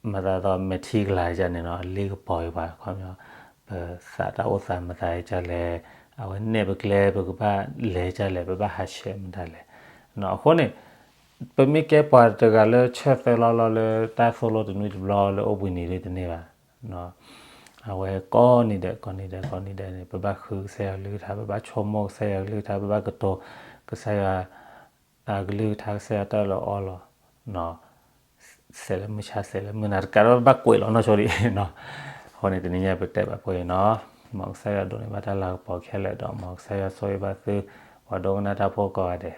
မၤသးဒ်သိးမဲာ်ထံကလၤဒ်န့ၣ်နီၤ လ့ကပီၤအံၤပှၤ ခီပညီ ပသးတၢ်အိၣ်သးမၤသးဒ်လဲၣ်, အဝဲနဲၣ်ပကျဲ ပကဘၣ်လဲၤဒ်လဲၣ်, ပဘၣ်ဟးဆှဲးမတၤလဲၣ်. အဃိန့ၣ် ပမ့ၢ်ကဲပှၤတဂၤလၢဆၢသၢလီၢ်လီၢ်လၢတၢ်သိၣ်လိတနွံတဘျီလၢအိၣ်ဘှံးနံၤဒ်တန့ၢ်ဘၣ်. အဝဲကိးနံၤဒဲးကိးနံၤဒဲးကိးနံၤဒဲးန့ၣ် ပဘၣ်ဃုကစၢ်ယွၤကလုၢ်ကထါ, ပဘၣ်ဆိကမိၣ်ကစၢ်ယွၤကလုၢ်ကထါ, ပဘၣ်ကတိၤကစၢ်ယွၤ အကလုၢ်ကထါ ကစၢ်ယွၤတၢ်လၢအီလီၤ, စဲးလၢမုၢ်ဆါ စဲးလၢမုၢ်နၤ တကးဒီးဘၣ်ကွဲးလီၤနီၢ်ဆိဒံးနီၤ. အဃိန့ၣ် တနံၤညါပတဲဘၣ်ဖဲအံၤနီၤ, မ်ကစၢ်ယွၤဒိးန့ၢ်ဘၣ်တၢ်လၤကပီၤခဲလၢာ်ဒီး မ်ကစၢ်ယွၤဆိၣ်ဂ့ၤဘၣ်သု ပှၤဒိကနၣ်တၢ်ဖိကိးဂၤဒဲး.